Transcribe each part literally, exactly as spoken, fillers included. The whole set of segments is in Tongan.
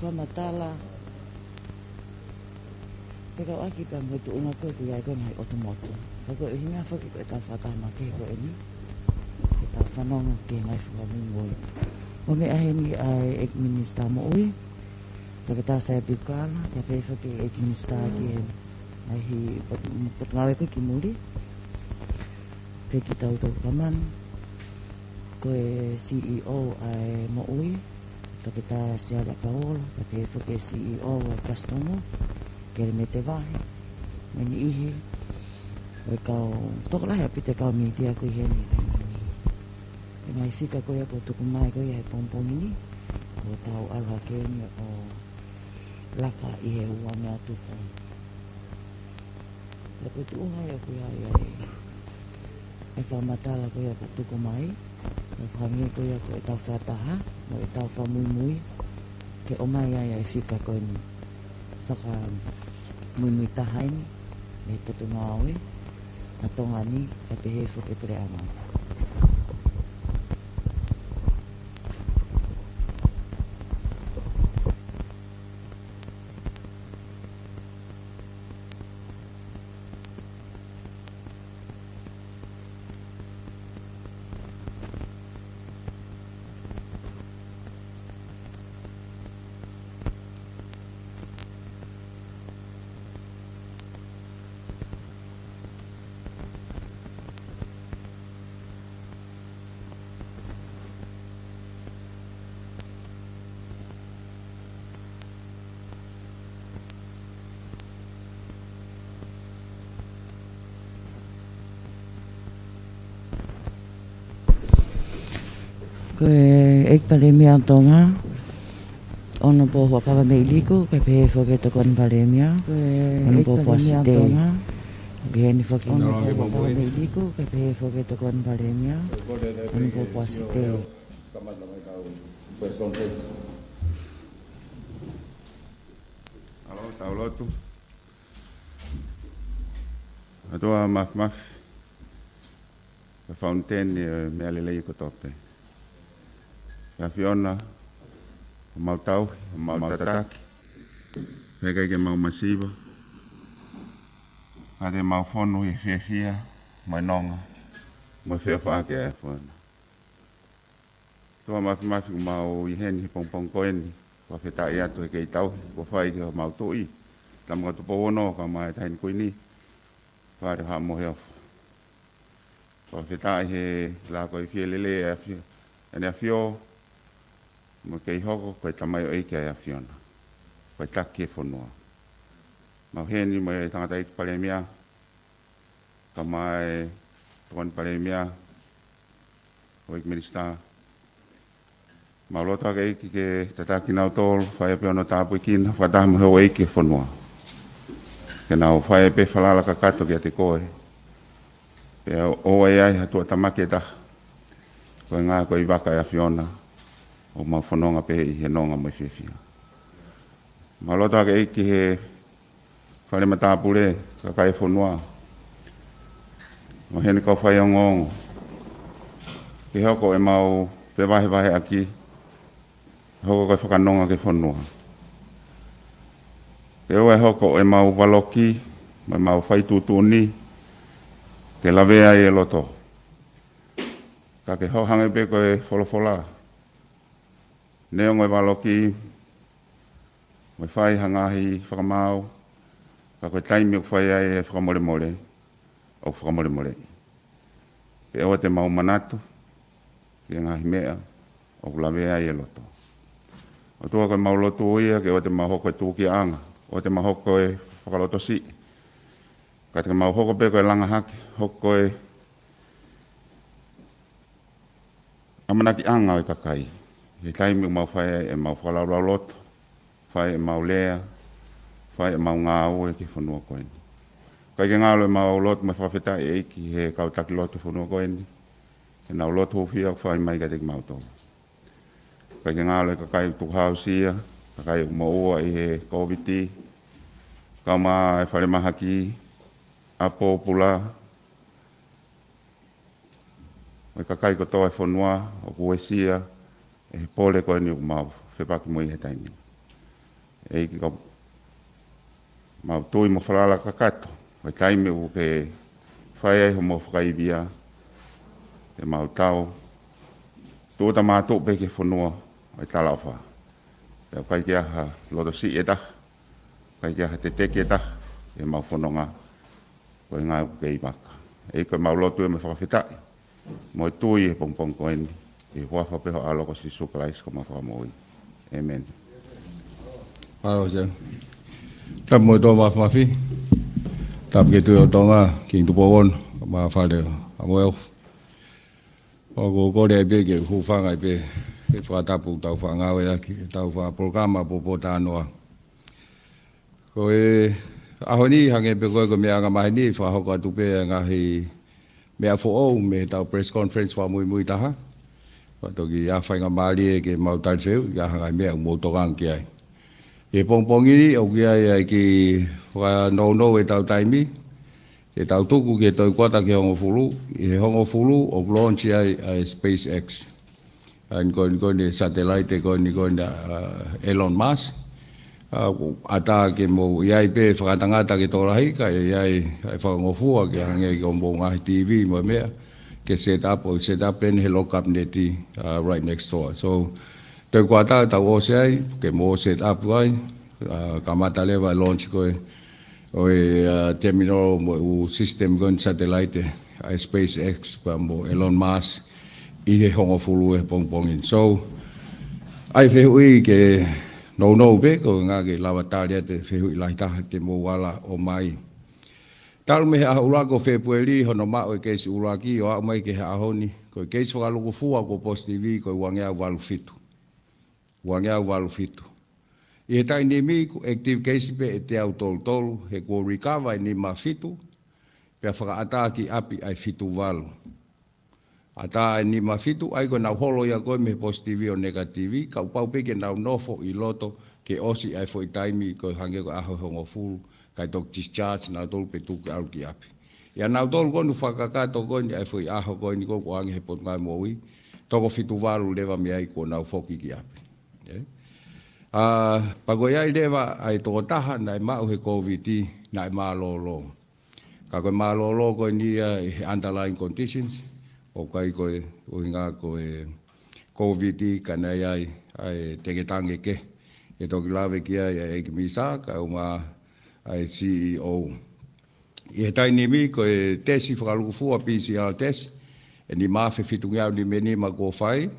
Fakamatala. Pea kau ʻaki pea mo e tuʻunga ko ē ʻoku ʻi ai ko ē ngaahi ʻotu motu. Pea ko e ʻuhinga foki ko ʻetau fakataha makehe ko eni, ke tau fanongo ki he ngaahi fakamuimui. Ko e meʻa heni ʻa e ʻEiki Minisitā Moʻui, Toketā Saia Piukala, pea pehē foki ʻEiki Minisitā ki he ngaahi pot-, potungāue ko ē ki muli, Feki Tautoka Manu, ko e C E O ʻa e Moʻui, Toketā Siale ʻAkaola, pea pehē foki C E O ʻa e Kasitomu, Kelemete Vahe, mo e niʻihi ʻo e kau tokolahi ʻaupito ʻa e kau mītia ko ē ʻi heni he taimi ni. Ko e ngaahi fika ko ia kuo tuku mai ko ia he pongipongi ni, kuo tau ʻalu hake eni ʻo laka ʻi he ua meʻa tupu. Pea ko e tuʻunga ia ʻoku ʻi ai ʻa e fakamatala ko ia kuo tuku mai, ʻoku hangē ko ia ko ʻetau fakataha mo ʻetau fakamuimui, ke ʻomai ai ʻa e fika ko eni fakamuimui taha eni mei he Potungāue ʻa Tonga ni, pea pehē foki ʻe he Puleʻanga. Ko e ʻEiki Palēmia ʻo Tonga, Honourable Huʻakavameiliku, kae pehē foki Tokoni Palēmia, Honourable Puasite. Ko e heni foki Honourable Huʻakavameiliku, kae pehē foki Tokoni Palēmia, Honourable Puasite. ʻAlo, tau lotu. ʻOtua Māfimafi, ko e fauniteni ʻo e meʻa lelei kotoa pē. ʻE ʻAfiona, ʻoku mau tauhi, ʻoku mau tataki, pea ʻikai ke mau masiva, ka te mau fonu ʻi he fiefia mo e nonga mo e feʻofaʻaki ʻa e ʻAfiona. ʻOtua Māfimafi, ʻoku mau ʻi heni he pongipongi ko eni, fakafetaʻi atu he kei tauhi kuo fai ki homau Tuʻi, Tama ko Tupou Ono, kae ʻumaʻā e Taʻahine Kuini, Fale ʻo Haʻa Moheofo. Fakafetaʻi he lākoifie lelei ʻa e ʻAfio, ʻEne ʻAfio, mo e kei hoko ko e tamaioʻeiki ʻa e ʻAfiona, ko e taki e fonua. Mau ʻi heni mo e Tangataʻeiki Palēmia, kae ʻumaʻā e Tokoni Palēmia, ʻEiki Minisitā, Mau loto ʻEiki ke tataki kinautolu, fai pē hono tāpuekina, fakataha mo e houʻeiki ʻo e fonua. Ke nau fai pē falala kakato kiate koe. Pea ʻoua ʻe ʻi ai ha tuʻutāmaki ʻe taha. Ko e ngaahi ko e ʻi vaka ʻa e ʻAfiona, ʻoku mau fononga pē ʻi he nonga mo e fiefia. Mau loto ʻEiki he fale matāpule, kakai e fonua, mo heni kau faiongoongo. Ke hoko ʻemau fevahevaheʻaki, hoko ko e fakanonga ki he fonua. Ke ʻoua ʻe hoko ʻemau valoki, mo ʻemau fai tuʻutuʻuni, ke lavea ai e loto. Ka ke hoko hangē pē ko e folofola. Neongo e valoki, mo e fai ha ngaahi fakamaau, ka ko e taimi ʻoku fai ai e fakamolemole, ʻoku fakamolemoleʻi. Ke ʻoua te mau manatu ki he ngaahi meʻa ʻoku lavea ai e loto. ʻOtua, ko ʻemau lotu ia, ke ʻoua te mau hoko e tūkiaʻanga, ʻoua te mau hoko e fakalotosiʻi. Ka te mau hoko pē ko e langa hake, hoko e ʻamanakiʻanga ʻo e kakai. He taimi ʻoku mau fai ai ʻemau fakalaulauloto, fai ʻemau lea, fai ʻemau ngāue ki he fonua ko eni. ʻIkai ke ngalo ʻemau lotu mo e fakafetaʻi ʻEiki he kau taki lotu fonua ko eni. He ʻenau lotu hūfia ʻoku fai mai kiate kimautolu. ʻIkai ke ngalo e kakai ʻoku tukuhāusia, kakai ʻoku moʻua ʻi he Kōviti, kae ʻumaʻā e falemahaki, ʻa e pōpula, mo e kakai kotoa e fonua ʻoku uesia ʻe he pole ko eni ʻoku mau fepaki mo ia he taimi ni. ʻEiki, ka mau tui mo falala kakato, ko e taimi ʻoku ke fai ai hoʻomou fakaivia, ke mau tau tuʻutāmaki pē ki he fonua ʻo e talaʻofa. Pea ʻoku ʻikai ke ʻi ai ha lotosiʻi ʻe taha, ʻikai ke ʻi ai ha teteki ʻe taha ʻi heʻemau fononga, ko e ngāue ʻoku ke ʻi vaka. ʻEiki, ko ʻemau lotu ia mo e fakafetaʻi mo e tui he pongipongi ko eni, ʻi he huafa pē ho ʻAlo ko Sīsū Kalaisi ko homau Fakamoʻui. ʻĒmeni. Mālō, Sea. Tapu mo e tō mafimafi. Tapu ki he Tuʻi ʻo Tonga, Kingi Tupou Ono, mo e fale ʻa Moeofu. ʻOku ou kole ai pē ke u hūfanga ai pē, ke fakatapu ʻetau faʻa ngāueʻaki, ʻetau faʻa polokalama poupou talanoa. Ko e ʻaho ni, hangē pē ko e, ko e meʻa angamaheni, fakahoko atu pē ngaahi meʻa foʻou mei heʻetau press conference fakamuimui taha. Ka toki ʻi ai ha faingamālie ke mau talifehuʻi ki ha ngaahi meʻa ʻoku mou tokanga ki ai. ʻI he pongipongi ni, ʻoku ʻi ai ʻa e kiʻi fakanounou ʻetau taimi, ke tau tuku ki he toe kuata ki he hongofulu, ʻi he hongofulu ʻoku launch ai ʻa e SpaceX. ʻA eni ko eni ko eni e satellite ko eni ko eni ʻa Elon Musk. ʻA, ʻoku ʻatā ke mou ʻi ai pē fakatangata ke tokolahi, ka ʻi ai ʻa e fakangofua ke hangē ko hoʻomou ngaahi TV mo e meʻa, ke set up, ʻo set up eni he Lower Cabinet, ʻa, right next door. So, toe kuata tau ʻosi ai, ke mou set up ai, ʻa, kamata leva e launch ko ē ʻo e, ʻa, terminal mo e ʻū system ko eni satellite, ʻa e SpaceX, pea mo Elon Musk, ʻi he hongofulu he pongipongi ni. So, ʻai fehuʻi ke nounou pē, ko e ʻuhinga ke lava tali atu e fehuʻi lahi taha te mou ala ʻomai. Talu mei he ʻaho ʻuluaki ʻo Fēpueli, hono maʻu e keisi ʻuluaki, ʻo aʻu mai ki he ʻaho ni, ko e keisi fakalukufua kuo positive, ko e uangeau valu fitu. Uangeau valu fitu. ʻI he taimi ni, ko e active case pē ʻe teau tolu tolu, he kuo recover e nima fitu, pea fakaʻatā ki ʻapi ʻa e fitu valu. ʻAtā e nima fitu, ʻa ia ko ʻenau holo ia ko ē mei he positive ʻo negative, ka ʻoku pau pē ke nau nofo ʻi loto, ke ʻosi ʻa e foʻi taimi ko e hangē ko e ʻaho ʻe hongofulu, kae toki discharge nautolu pea tuku ke ʻalu ki ʻapi. ʻIa nautolu ko eni ʻoku fakakakato ko eni ʻa e foʻi ʻaho ko eni ko ē ʻoku ʻoange he Potungāue Moʻui, toko fitu valu leva mei ai kuo nau foki ki ʻapi. ʻE? ʻA, pea ko ia ai leva ʻa e tokotaha naʻe maʻu he Kōviti naʻe mālōlō. Ka ko e mālōlō ko eni ia ʻi he underlying conditions, ʻoku ʻikai ko e ʻuhinga ko e Kōviti ka naʻe ʻi ai ʻa e tengetange kehe. ʻE toki lave ki ai ʻa e ʻEiki Misa, kae ʻumaʻā ʻa e CEO. ʻI he taimi ni ko e tesi fakalukufua PCR test, ʻe nima afe fitungeau nima nima kuo fai,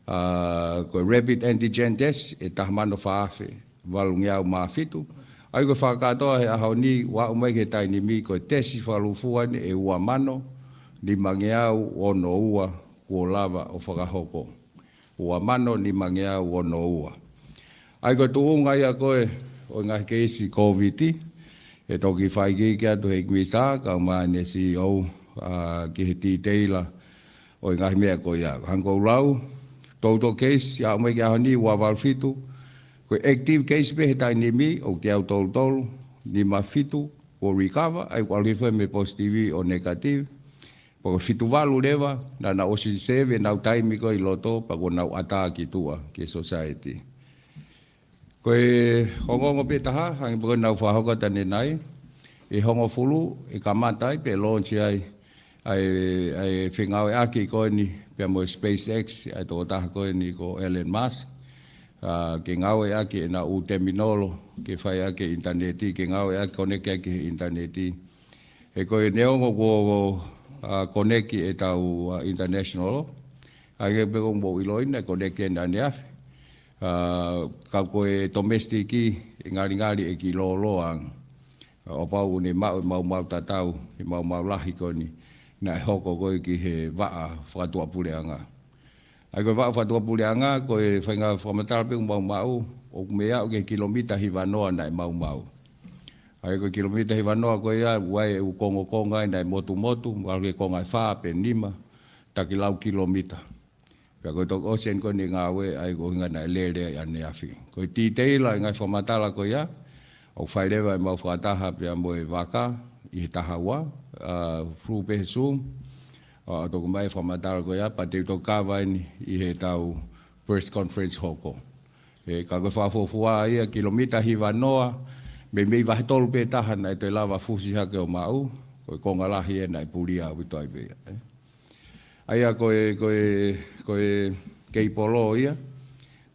ʻa, ko e rapid antigen test, ʻe taha mano fā afe valungeau mā fitu. ʻA ia ko e fakakātoa he ʻaho ni, ʻo aʻu mai ki he taimi ni ko e tesi fakalukufua ni ʻe ua mano, nimangeau ono ua kuo lava ʻo fakahoko. ua mano nimangeau ono ua. ʻA ia ko e tuʻunga ia ko ē ʻo e ngaahi keisi Kōviti, ʻe toki fai ki atu he ʻEiki Minisitā, kae ʻumaʻā ʻene C E O, ʻa, ki he titeila ʻo e ngaahi meʻa ko ia. Hangē ko ʻeku lau, total case, ʻi he ʻaho mai ki he ʻaho ni, ua valu fitu, ko e active case pē he taimi ni, ʻoku teau tolu tolu, nima fitu, kuo recover, ʻa ia kuo ʻalu hifo mei he positive ʻo negative, pea ko e fitu valu leva, naʻa nau ʻosi serve ʻenau taimi ko ē ʻi loto, pea kuo nau ʻatā ki tuʻa, ki he society. Ko e ongoongo pē taha, hangē pē ko ʻenau fakahoko atu ʻanenai, ʻi he hongofulu, ʻe kamata ai, pe launch ai, ʻa e, ʻa e fengāueʻaki ko eni, pea mo e SpaceX, ʻa e tokotaha ko eni ko Elon Musk, ʻa, ke ngāueʻaki ʻena ʻū terminal, ke fai ʻaki e ʻinitaneti, ke ngāueʻaki connect ʻaki he ʻinitaneti. He ko e neongo kuo, ʻa, connect ʻetau, ʻa, international, ʻa ia pē ʻoku mou ʻiloʻi naʻe connect ʻanenai ʻaneafi. ʻA, ka ko e domestic ʻe ngalingali ʻe kiʻi lōloa ange. ʻA, ʻo pau ʻoku ne maʻu e maumau tatau, e maumau lahi ko eni, naʻe hoko ko ē ki he vaʻa fakatuʻapuleʻanga. ʻA ia ko e vaʻa fakatuʻapuleʻanga, ko e faʻahinga fakamatala pē ʻoku mau maʻu, ʻoku mei aʻu ki he kilomita hiva noa naʻe maumau. ʻA ia ko e kilomita hiva noa ko ia, ʻoku ʻi ai e ʻū kongokonga ʻi he naʻe motumotu, ʻalu ki he konga ʻe fā pe nima, taki lau kilomita. Pea ko e toki ocean ko eni ʻe ngāue, ʻa ia ko e ʻuhinga naʻe lele ai ʻaneafi. Ko e titeila ʻi he ngaahi fakamatala ko ia, ʻoku fai leva ʻemau fakataha pea mo e vaka, ʻi he taha ua, ʻa, through pē he Zoom, ʻa, toki ʻomai e fakamatala ko ia, pea te u toki kava eni ʻi heʻetau press conference hoko. ʻE, ka ko e fakafuofua ia kilomita hiva noa, meimei vahe tolu pē taha naʻe toe lava fusi hake ʻo maʻu, ko e konga lahi ē naʻe pulia ʻaupito ai pē ia, ē. ʻA ia ko e, ko e, ko e keipolo ia,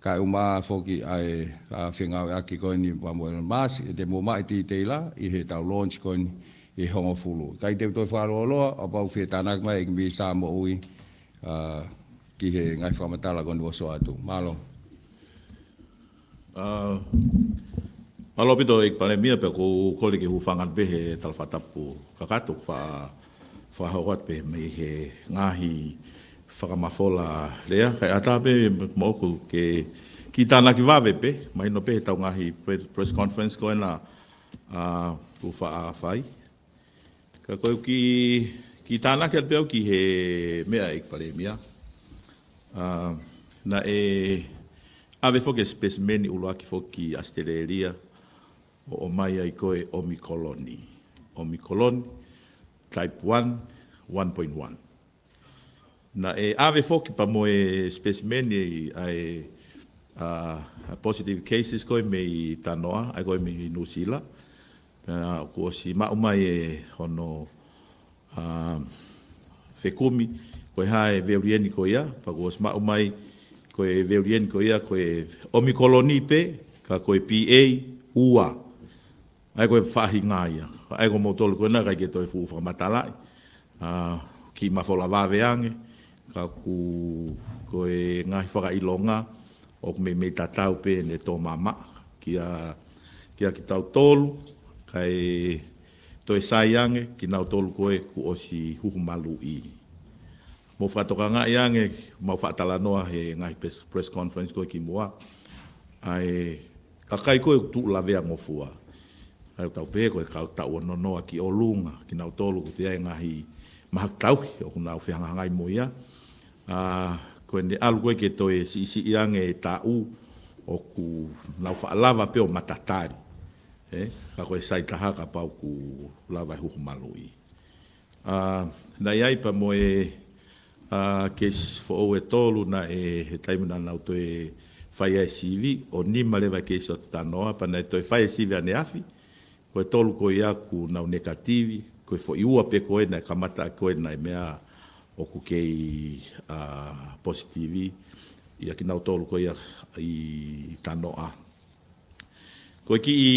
kae ʻumaʻā foki ʻa e, ʻa, fengāueʻaki ko eni pea mo Elon Musk, ʻe te mou maʻu e titeila ʻi heʻetau launch ko eni ʻi he hongofulu. Kae te u toe fakalōloa, ʻo pau fie tānaki mai ʻEiki Minisitā Moʻui, ʻa, ki he ngaahi fakamatala ko eni ʻoku ʻosi atu. Mālō. ʻA, mālō ʻaupito ʻEiki Palēmia, pea ʻoku ou kole ke u hūfanga pē he talafakatapu kakato, fa-, fakahoko atu pē mei he ngaahi fakamafola lea. Kae ʻatā pē moʻoku ke kiʻi tānaki vave pē, mahino pē heʻetau ngaahi pre-, press conference ko ena, ʻa, ʻoku faʻa fai. Ka ko e kiʻi, kiʻi tānaki atu pē au ki he meʻa ʻEiki Palēmia. ʻA, naʻe ʻave foki e specimen ʻuluaki foki ki ʻAositelēlia ʻo ʻomai ai ko e ʻOmikoloni. ʻOmikoloni, type one, one point one. Naʻe ʻave foki pea mo e specimen ʻa e, ʻa, positive cases ko ē mei Tanoa, ʻa ia ko ē mei Nuʻusila. Pea kuo ʻosi maʻu mai e hono, ʻa, fekumi, ko e hā e variant ko ia, pea kuo ʻosi maʻu mai, ko e variant ko ia, ko e ʻOmikoloni pē, ka ko e B A ua. ʻA ia ko e faʻahinga ia. ʻA ia ko moutolu ko ena ʻikai ke toe fuʻu fakamatalaʻi. ʻA, kiʻi mafola vave ange, ka ʻoku, ko e ngaahi fakaʻilonga, ʻoku meimei tatau pē ʻene tō mamaʻa. Kia, kia kitautolu, kae toe sai ange, kinautolu ko ē kuo ʻosi huhu maluʻi. Mou fakatokangaʻi ange, mau faʻa talanoa he ngaahi press, press conference ko ē kimuʻa. ʻA e kakai ko ē ʻoku tuʻu laveangofua. ʻA ia ʻoku tau pehē ko e kau taʻu ono noa ki ʻolunga, kinautolu ʻoku ʻi ai e ngaahi mahaki tauhi ʻoku nau fehangahangai mo ia. ʻA, ko ʻene ʻalu ko ē ke toe siʻisiʻi ange e taʻu ʻoku nau faʻa lava pē ʻo matatali. Ē, ka ko e sai taha kapau ʻoku lava e huhu maluʻi. ʻA, naʻe ʻi ai pea mo e, ʻa, keisi foʻou ʻe tolu naʻe he taimi naʻa nau toe fai ai e sivi, ʻo nima leva e keisi ʻo Tanoa, pea naʻe toe fai e sivi ʻaneafi, ko e tolu ko ia kuo nau negative, ko e foʻi ua pē ko ē naʻe kamata ko ē naʻe meʻa ʻoku kei, ʻa, positive, ʻia kinautolu ko ia ʻi Tanoa. Ko e kiʻi,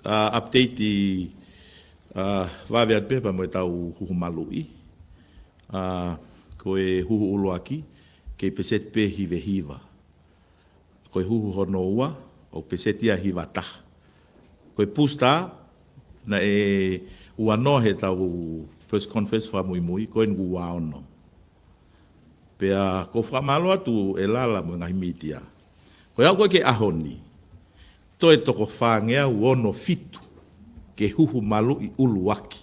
ʻa, update ʻi, ʻa, vave atu pē pea mo ʻetau huhu maluʻi. ʻA, ko e huhu ʻuluaki, kei peseti pē hiva hiva. Ko e huhu hono ua, ʻoku peseti ia hiva taha. Ko e booster, naʻe ua noa heʻetau press conference fakamuimui, ko eni ua ono. Pea ʻoku ou fakamālō atu ʻe Lala mo e ngaahi mītia. Ko e aʻu ko ē ki he ʻaho ni, toe toko fāngeau ono fitu ke huhu maluʻi ʻuluaki.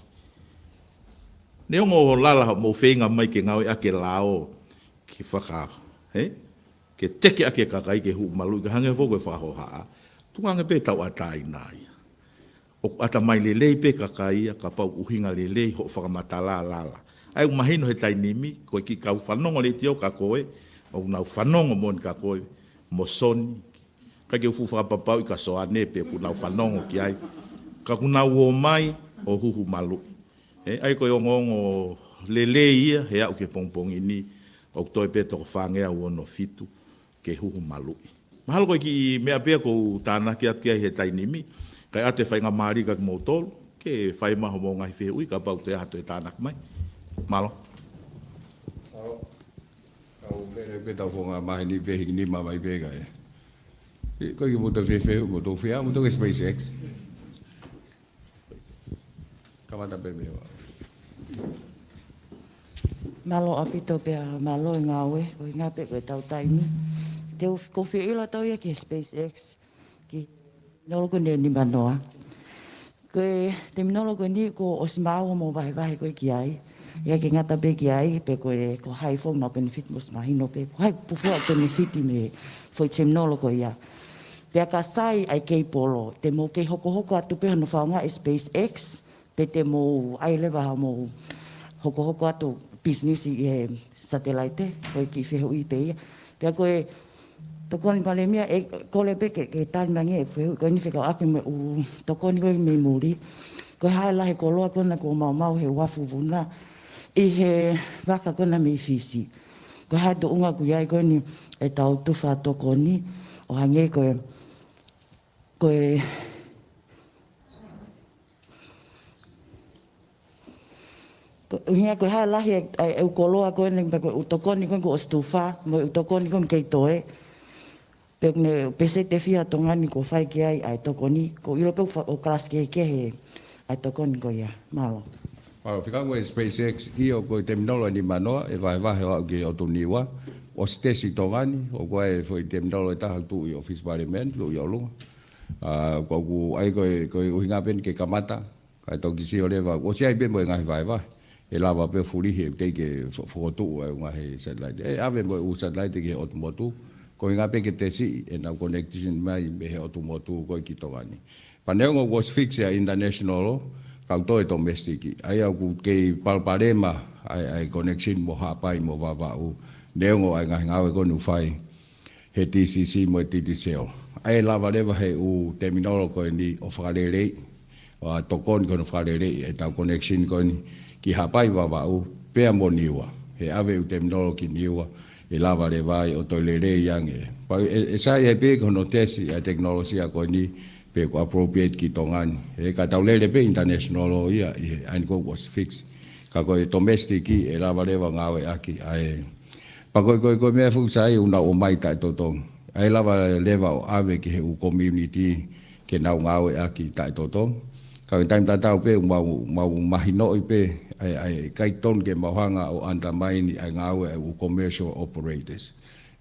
Neongo ʻo Lala hoʻomou feinga mai ke ngāueʻaki e lao ke faka, he? Ke teke ʻaki e kakai ke huhu maluʻi, ka hangē foki ko e fakahohaʻa. Tuku ange pē tauʻatāina ia. ʻOku ʻatamai lelei pē kakai ia, kapau ʻoku ʻuhinga lelei hoʻo fakamatala, Lala. ʻA ia ʻoku mahino he taimi ni, ko e kiʻi kau fanongo letiō kia koe, ʻoku nau fanongo moʻoni kia koe, mo Soni, ʻikai ke u fuʻu fakapapauʻi kia Soane pe ʻoku nau fanongo ki ai. Ka ʻoku nau ō mai ʻo huhu maluʻi. He, ʻa ia ko e ongoongo lelei ia, he aʻu ki he pongipongi ni, ʻoku toe pē toko fāngeau ono fitu ke huhu maluʻi. Mahalo ko e kiʻi meʻa pē ia ʻoku ou tānaki atu ki ai he taimi ni, kae ʻoatu e faingamālie kia kimoutolu ke fai mai hoʻomou ngaahi fehuʻi, kapau ʻoku toe ʻi ai ha toe tānaki mai. Mālō. Kau mele pē tau fonga maheni pē hiki nima mai pē kae. Ko e kiʻi mou toe fefehuʻi, mou toe fia, mou toe ki he SpaceX. Kamata pē meʻa. Mālō ʻaupito pea mālō e ngāue, ko e ngaahi pē ko e tau taimi. Te u ko fie ʻilo atu ia ki he SpaceX, ki he nolo ko eni ʻe nimanoa. Ko e terminal ko eni kuo ʻosi maʻu hoʻomou vahevahe ko ē ki ai. ʻIkai ke ngata pē ki ai, pe ko e, ko hai foki naʻa benefit mo ʻosi mahino pē. Ko hai pufoa benefit mei he foʻi terminal ko ia. Pea ka sai ʻa e keipolo, te mou kei hokohoko atu pē hono fakaʻaongaʻi ʻe SpaceX, pe te mou ʻai leva haʻamou hokohoko atu pisinisi ʻi he satelaite, ko e kiʻi fehuʻi pē ia. Pea ko e tokoni Palēmia, ʻe kole pē ke, ke tali mai ange e fehuʻi ko eni fekauʻaki mo e ʻū tokoni ko ē mei muli. Ko e hā e lahi e koloa ko ena kuo maumau he uafu vuna ʻi he vaka ko ena mei Fisi. Ko e hā e tuʻunga ʻoku ʻi ai ko eni ʻetau tufa tokoni, ʻo hangē ko e, ko e, ko, ʻuhinga ko e hā e lahi e, e, e ʻū koloa ko eni, pe ko e ʻū tokoni ko eni kuo ʻosi tufa, mo e ʻū tokoni ko eni kei toe. Pe ko e peseti fiha Tonga ni kuo fai ki ai ʻa e tokoni, ʻoku ou ʻilo pē ʻoku fa-, ʻoku kalasi kehekehe ʻa e tokoni ko ia. Mālō. Mālō, fekau ange SpaceX, ʻio ko e terminal ʻe nimanoa, ʻe vahevahe ʻo aʻu ki ʻOtu Niua, ʻosi tesi ʻi Tonga ni, ʻoku ʻi ai e foʻi terminal ʻe taha tuʻu ʻi ʻōfisi Palēmia, tuʻu ʻi ʻolunga. ʻA, ko ʻeku ʻai ko e, ko e ʻuhinga pē eni ke kamata, kae toki sio leva, ʻosi ʻi ai pē mo e ngaahi vahevahe. ʻE lava pē fulihi ʻe teʻeki ke fo-, fokotuʻu ʻa e ngaahi satellite. ʻE ʻave mo e ʻū satellite ki he ʻotu motu. Ko e ʻuhinga pē ke tesiʻi ʻenau connection mai mei he ʻotu motu ko ē ki Tonga ni. Pea neongo kuo ʻosi fix ʻa e international, kau toe domestic. ʻA ia ʻoku kei palopalema ʻa e, ʻa e connection mo Haʻapai mo Vavaʻu. Neongo ʻa e ngaahi ngāue ko eni ʻoku fai he TCC mo e Digicel. ʻA ia ʻe lava leva he ʻū terminal ko eni ʻo fakaleleiʻi, ʻo tokoni ki hono fakaleleiʻi ʻetau connection ko eni ki Haʻapai, Vavaʻu, pea mo Niua. He ʻave ʻū terminal ki Niua, ʻe lava leva ai ʻo toe lelei ange. Pea ʻe, ʻe sai ai pē ki hono tesi ʻa e tekinolosia ko eni, pe ʻoku appropriate ki Tonga ni. He ka tau lele pē international ia, ʻi he ʻaho ni kuo ʻosi fix. Ka ko e domestic ʻe lava leva ngāueʻaki ʻa e. Pea ko e, ko e, ko e meʻa foki sai ʻoku nau ō mai taʻetotongi. ʻA ia ʻe lava leva ʻo ʻave ki he ʻū community ke nau ngāueʻaki taʻetotongi. Ka ko e taimi tatau pē ʻoku mau, mau mahinoʻi pē ʻa e, ʻa e ʻikai tonu ke mau hanga ʻo undermine ʻa e ngāue ʻa e ʻū commercial operators.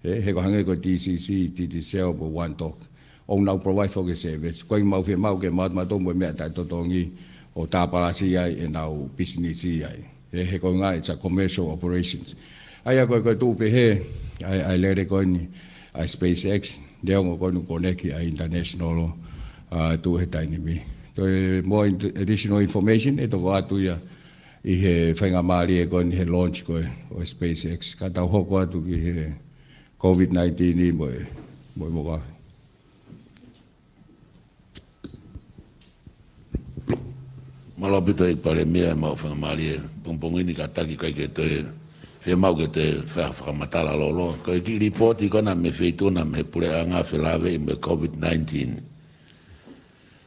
He, he ko e hangē ko e TCC, Digicel, mo e One Talk. ʻOku nau provide foki e service. ʻOku ʻikai ke mau fiemaʻu ke mau ō atu mautolu mo e meʻa taʻetotongi ʻo tāpalasia ai ʻenau pisinisi ai. He, he ko e ʻuhinga it's a commercial operations. ʻA ia ko e, ko e tuʻu pē he, ʻa e, ʻa e lele ko eni, ʻa e SpaceX, neongo ko eni ʻoku connect ʻa e international, ʻa, tuʻu he taimi ni. Toe more in-, additional information, ʻe toko atu ia ʻi he faingamālie ko eni he launch ko ē ʻo e SpaceX. Ka tau hoko atu ki he COVID nineteen ni mo e, mo e mo ka. Mālō ʻaupito ʻEiki Palēmia, ʻemau faingamālie pongipongi ni kātaki ʻikai ke toe fiemaʻu ke toe fai ha fakamatala lōloa. Ko e kiʻi lipooti ko ena mei he Feituʻu na mei he Puleʻanga felāveʻi mo e COVID nineteen.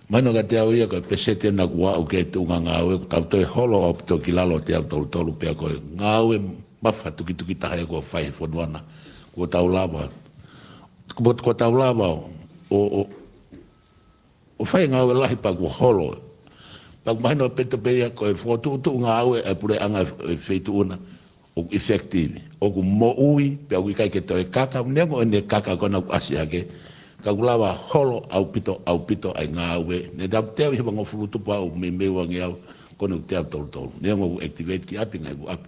Mahino kiate au ia ko e peseti ena kuo aʻu ki he tuʻunga ngāue, kuo tau toe holo ʻaupito ki lalo ʻiate kitautolu pea ko e ngāue mafatukituki taha ia kuo fai he fonua na. Kuo tau lava, kuo, kuo tau lava ʻo, ʻo, ʻo fai ngāue lahi pea kuo holo. Pea ʻoku mahino ʻaupito pē ia ko e fokotuʻutuʻu ngāue ʻa e Puleʻanga ʻo e Feituʻu na. ʻoku effective, ʻoku moʻui, pea ʻoku ʻikai ke toe kaka, neongo ʻene kaka ko ena ʻoku ʻasi hake, ka ʻoku lava holo ʻaupito, ʻaupito ʻa e ngāue. Ne tau teʻe ʻi he vangofulu tupu ʻoku meimei uangeau, ko ena ʻoku teau tolutolu. Neongo ʻoku activate ki ʻapi, ngaahi ʻū ʻapi.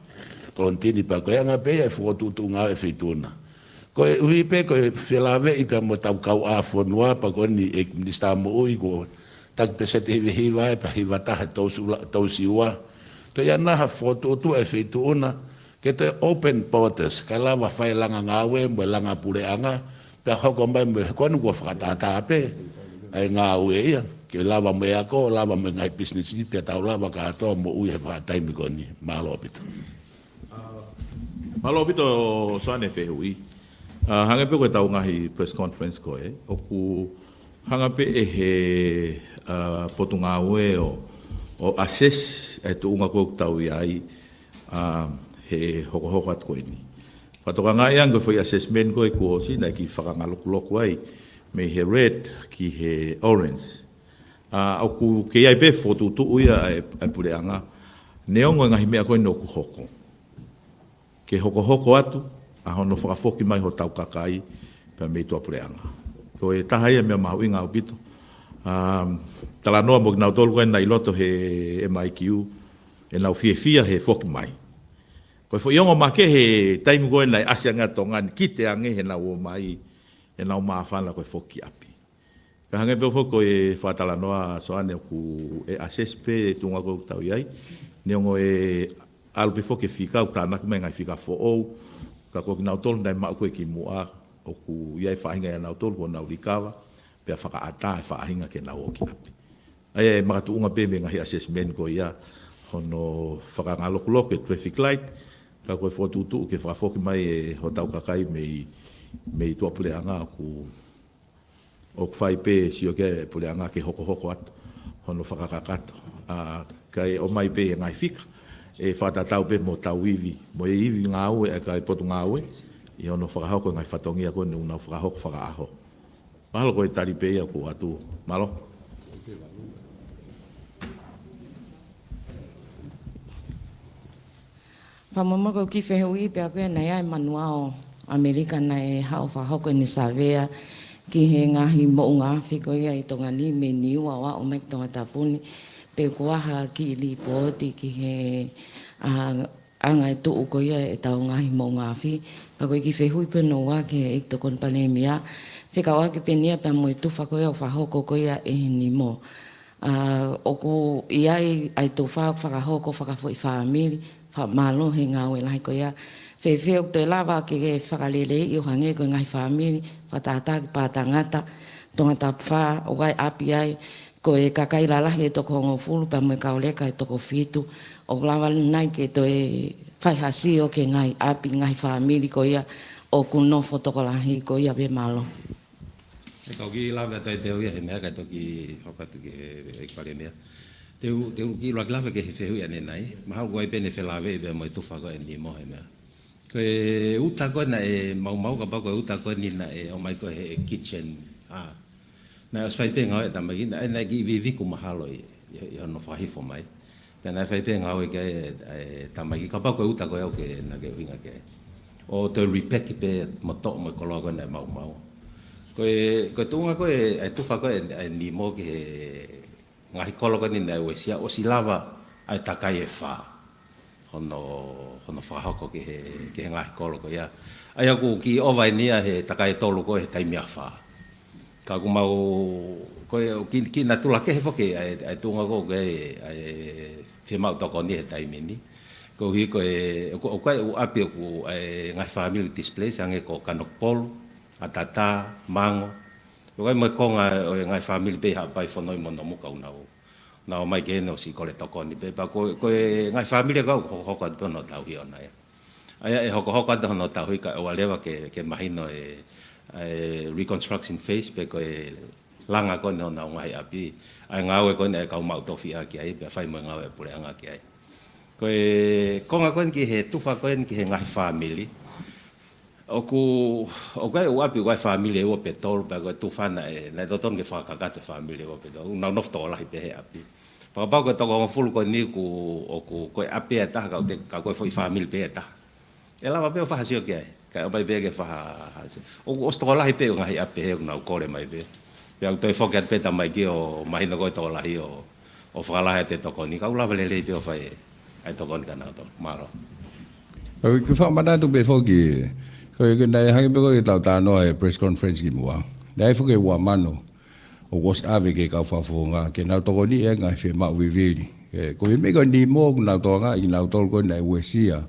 Kolonitini pea ko e anga pē ia e fokotuʻutuʻu ngāue ʻa e feituʻu na. Koeʻuhi pē ko e felāveʻi pea mo ʻetau kau ʻā fonua, pea ko eni ʻEiki Minisitā Moʻui kuo taki peseti hiva hiva ē, pea hiva taha ʻe tolu ua, tolu ua. Toe ʻi ai nai ha fokotuʻutuʻu ʻa e feituʻu na, ke toe open borders, kae lava fai e langa ngāue mo e langa puleʻanga, pea hoko mai mo e, ko ena kuo fakatātā pē ʻa e ngāue ia, ke lava mo e ako, lava mo e ngaahi pisinisi, pea tau lava kātoa moʻui he vahaʻa taimi ko eni. Mālō ʻaupito. Mālō ʻaupito Soane fehuʻi. ʻA, hangē pē ko ʻetau ngaahi press conference ko ē, ʻoku hanga pē ʻe he, ʻa, Potungāue ʻo, ʻo assess e tuʻunga ko ē ʻoku tau ʻi ai, ʻa, he hokohoko atu ko eni. Fakatokangaʻi ange ko e foʻi assessment ko ē kuo ʻosi naʻe kiʻi fakangalokuloku ai mei he red ki he orange. ʻA, ʻoku kei ʻi ai pē fokotuʻutuʻu ia ʻa e, ʻa e puleʻanga. Neongo e ngaahi meʻa ko eni ʻoku hoko. Ke hokohoko atu ʻa hono fakafoki mai hotau kakai pea mei tuʻapuleʻanga. Ko e taha ia e meʻa mahuʻinga ʻaupito. ʻA, talanoa mo kinautolu ko ē naʻe ʻi loto he M I Q, ʻenau fiefia he foki mai. Ko e foʻi ongo makehe he taimi ko ē naʻe ʻasi ange ʻa Tonga ni, kite ange heʻenau ō mai, ʻenau māfana ko e foki ʻapi. Ka hangē pē foki ko e fakatalanoa Soane ʻoku ʻe assess pē e tuʻunga ko ē ʻoku tau ʻi ai. Neongo e ʻalu pē foki e fika ʻoku tānaki mai ngaahi fika foʻou. Ka ko kinautolu naʻe maʻu ko ē kimuʻa ʻoku ʻi ai e faʻahinga ʻia nautolu kuo nau likava. Pea fakaʻatā e faʻahinga ke nau ō ki ʻapi. ʻA ia e makatuʻunga pē mei he ngaahi assessment ko ia hono fakangalokuloku e traffic light. Ka ko e fokotuʻutuʻu ke fakafoki mai e hotau kakai mei, mei tuʻapuleʻanga ʻoku ʻoku fai pē sio ki ai e puleʻanga ke hokohoko atu hono fakakakato. ʻA, kae ʻomai pē e ngaahi fika ʻe fakatatau pē mo hotau ivi, mo e ivi ngāue ʻa e kau Potungāue, ʻi hono fakahoko e ngaahi fatongia ko eni ʻoku nau fakahoko fakaʻaho. Mahalo ko e tali pē ia ʻoku ʻoatu. Mālō. Fakamolemole, ko e kiʻi fehuʻi pē ʻaʻaku ia, naʻe ʻi ai e manuao ʻAmelika naʻe haʻu ʻo fakahoko ʻene savea ki he ngaahi moʻunga afi ko ia ʻi Tonga ni mei Niua ʻo aʻu mai ki Tongatapu ni, pe ʻoku ʻi ai ha kiʻi lipooti ki he, ʻa, anga e tuʻu ko ia ʻetau ngaahi moʻunga afi. Pea ko e kiʻi fehuʻi pē hono ua ki he ʻEiki Tokoni Palēmia, fekauʻaki pē eni ia pea mo e tufa ko ia ʻoku fakahoko ko ia ʻe he NEMO. ʻA, ʻoku ʻi ai ʻa e tufa ʻoku fakahoko fakafoʻi fāmili, fakamālohi e ngāue lahi ko ia. Fēfē ʻoku toe lava ke fakaleleiʻi ʻo hangē ko e ngaahi fāmili, fakatātā ki Pātangata, Tongatapu fā, ʻoku ʻi ai ʻapi ai, ko e kakai lalahi ʻe toko hongofulu pea mo e kau leka ʻe toko fitu, ʻoku lava nai ke toe fai ha sio ki he ngaahi ʻapi, ngaahi fāmili ko ia ʻoku nofo tokolahi ko ia pē? Mālō. ʻE kau kiʻi lave atu ai pē au ia he meʻa kae toki hoko atu ki he, he Palēmia. Te u, te u kiʻi ʻuluaki lave ki he fehuʻi ʻanenai. Mahalo ʻoku ʻi ai pē ʻene felāveʻi pea mo e tufa ko ē ʻa e NEMO he meʻa. Ko e uta ko ē naʻe maumau, kapau ko e uta ko eni naʻe ʻomai ko ē he kitchen. ʻA, naʻe ʻosi fai pē ngāue e tamaiki, naʻe, naʻe kiʻi viviku mahalo ʻi, ʻi, ʻi hono fakahifo mai. Pea naʻe fai pē ngāue ki ai e, e tamaiki, kapau ko e uta ko ē ʻoku ke, naʻa ke ʻuhinga ki ai. ʻO toe repack pē mo toʻo mo e koloa ko ē naʻe maumau. Ko e, ko e tuʻunga ko ē, e tufa ko ē ʻa e NEMO ki he ngaahi kolo ko eni naʻe uesia, ʻosi lava ʻa e takai ʻe fā hono, hono fakahoko ki he, ki he ngaahi kolo ko ia. ʻA ia ʻoku kiʻi ʻova eni ia he takai ʻe tolu ko ē he taimi ʻafā. Ka ʻoku mau, ko e, kiʻi, kiʻi natula kehe foki ʻa e, ʻa e tuʻunga ko ē ʻa e, ʻa e fiemaʻu tokoni he taimi ni. Koeʻuhi ko e, ʻoku, ʻoku ʻi ai e ʻū ʻapi ʻoku ʻi ai e ngaahi fāmili displace hangē ko Kanokupolu, ʻAtatā, Mango. ʻOku ʻi ai mo e konga ʻo e ngaahi fāmili pē ʻi Haʻapai, Fonoi mo Nomuka ʻoku nau, nau ō mai ki heni ʻosi kole tokoni pē. Pea ko, ko e ngaahi fāmili ʻoku hokohoko atu pē hono tauhi ʻona ia. ʻA ia ʻe hokohoko atu hono tauhi kae ʻoua leva ke, ke mahino e, e reconstruction phase pe ko e langa ko eni honau ngaahi ʻapi, ʻa e ngāue ko eni ʻa e kau maʻu tofiʻa ki ai, pea fai mo e ngāue ʻa e puleʻanga ki ai. Ko e konga ko eni ki he tufa ko eni ki he ngaahi fāmili. ʻOku, ʻoku ʻi ai e ʻū ʻapi ʻoku ʻi ai e fāmili ʻe ua pe tolu, pea ko e tufa naʻe, naʻe totonu ke fakakakato e fāmili ʻe ua pe tolu. Nau nofo tokolahi pē he ʻapi. Pea kapau ko e toko hongofulu ko eni ʻoku, ʻoku, ko e ʻapi ʻe taha ka, ka ko e foʻi fāmili pē ʻe taha. ʻE lava pē ʻo fai ha sio ki ai. Kae ʻomai pē ke fai ha sio. ʻOku ʻosi tokolahi pē ʻo e ngaahi ʻapi pehē ʻoku nau kole mai pē. Pea ʻoku toe foki atu pē tamaiki ʻo mahino ko e tokolahi ʻo, ʻo fakalahi atu e tokoni. Ka ʻoku lava lelei pē ʻo fai ʻa e tokoni kia nautolu. Mālō. ʻOku ou fakamanatu pē foki. Ko e, ko e naʻe hangē pē ko e tau talanoa he press conference kimuʻa. Naʻe foki ua mano ʻoku ʻosi ʻave ki he kau fakafofonga ke nau tokoniʻi e ngaahi fiemaʻu vivili. ʻE, ko e meʻa ko eni mo ʻoku nau tokangaʻi kinautolu ko ē naʻe uesia,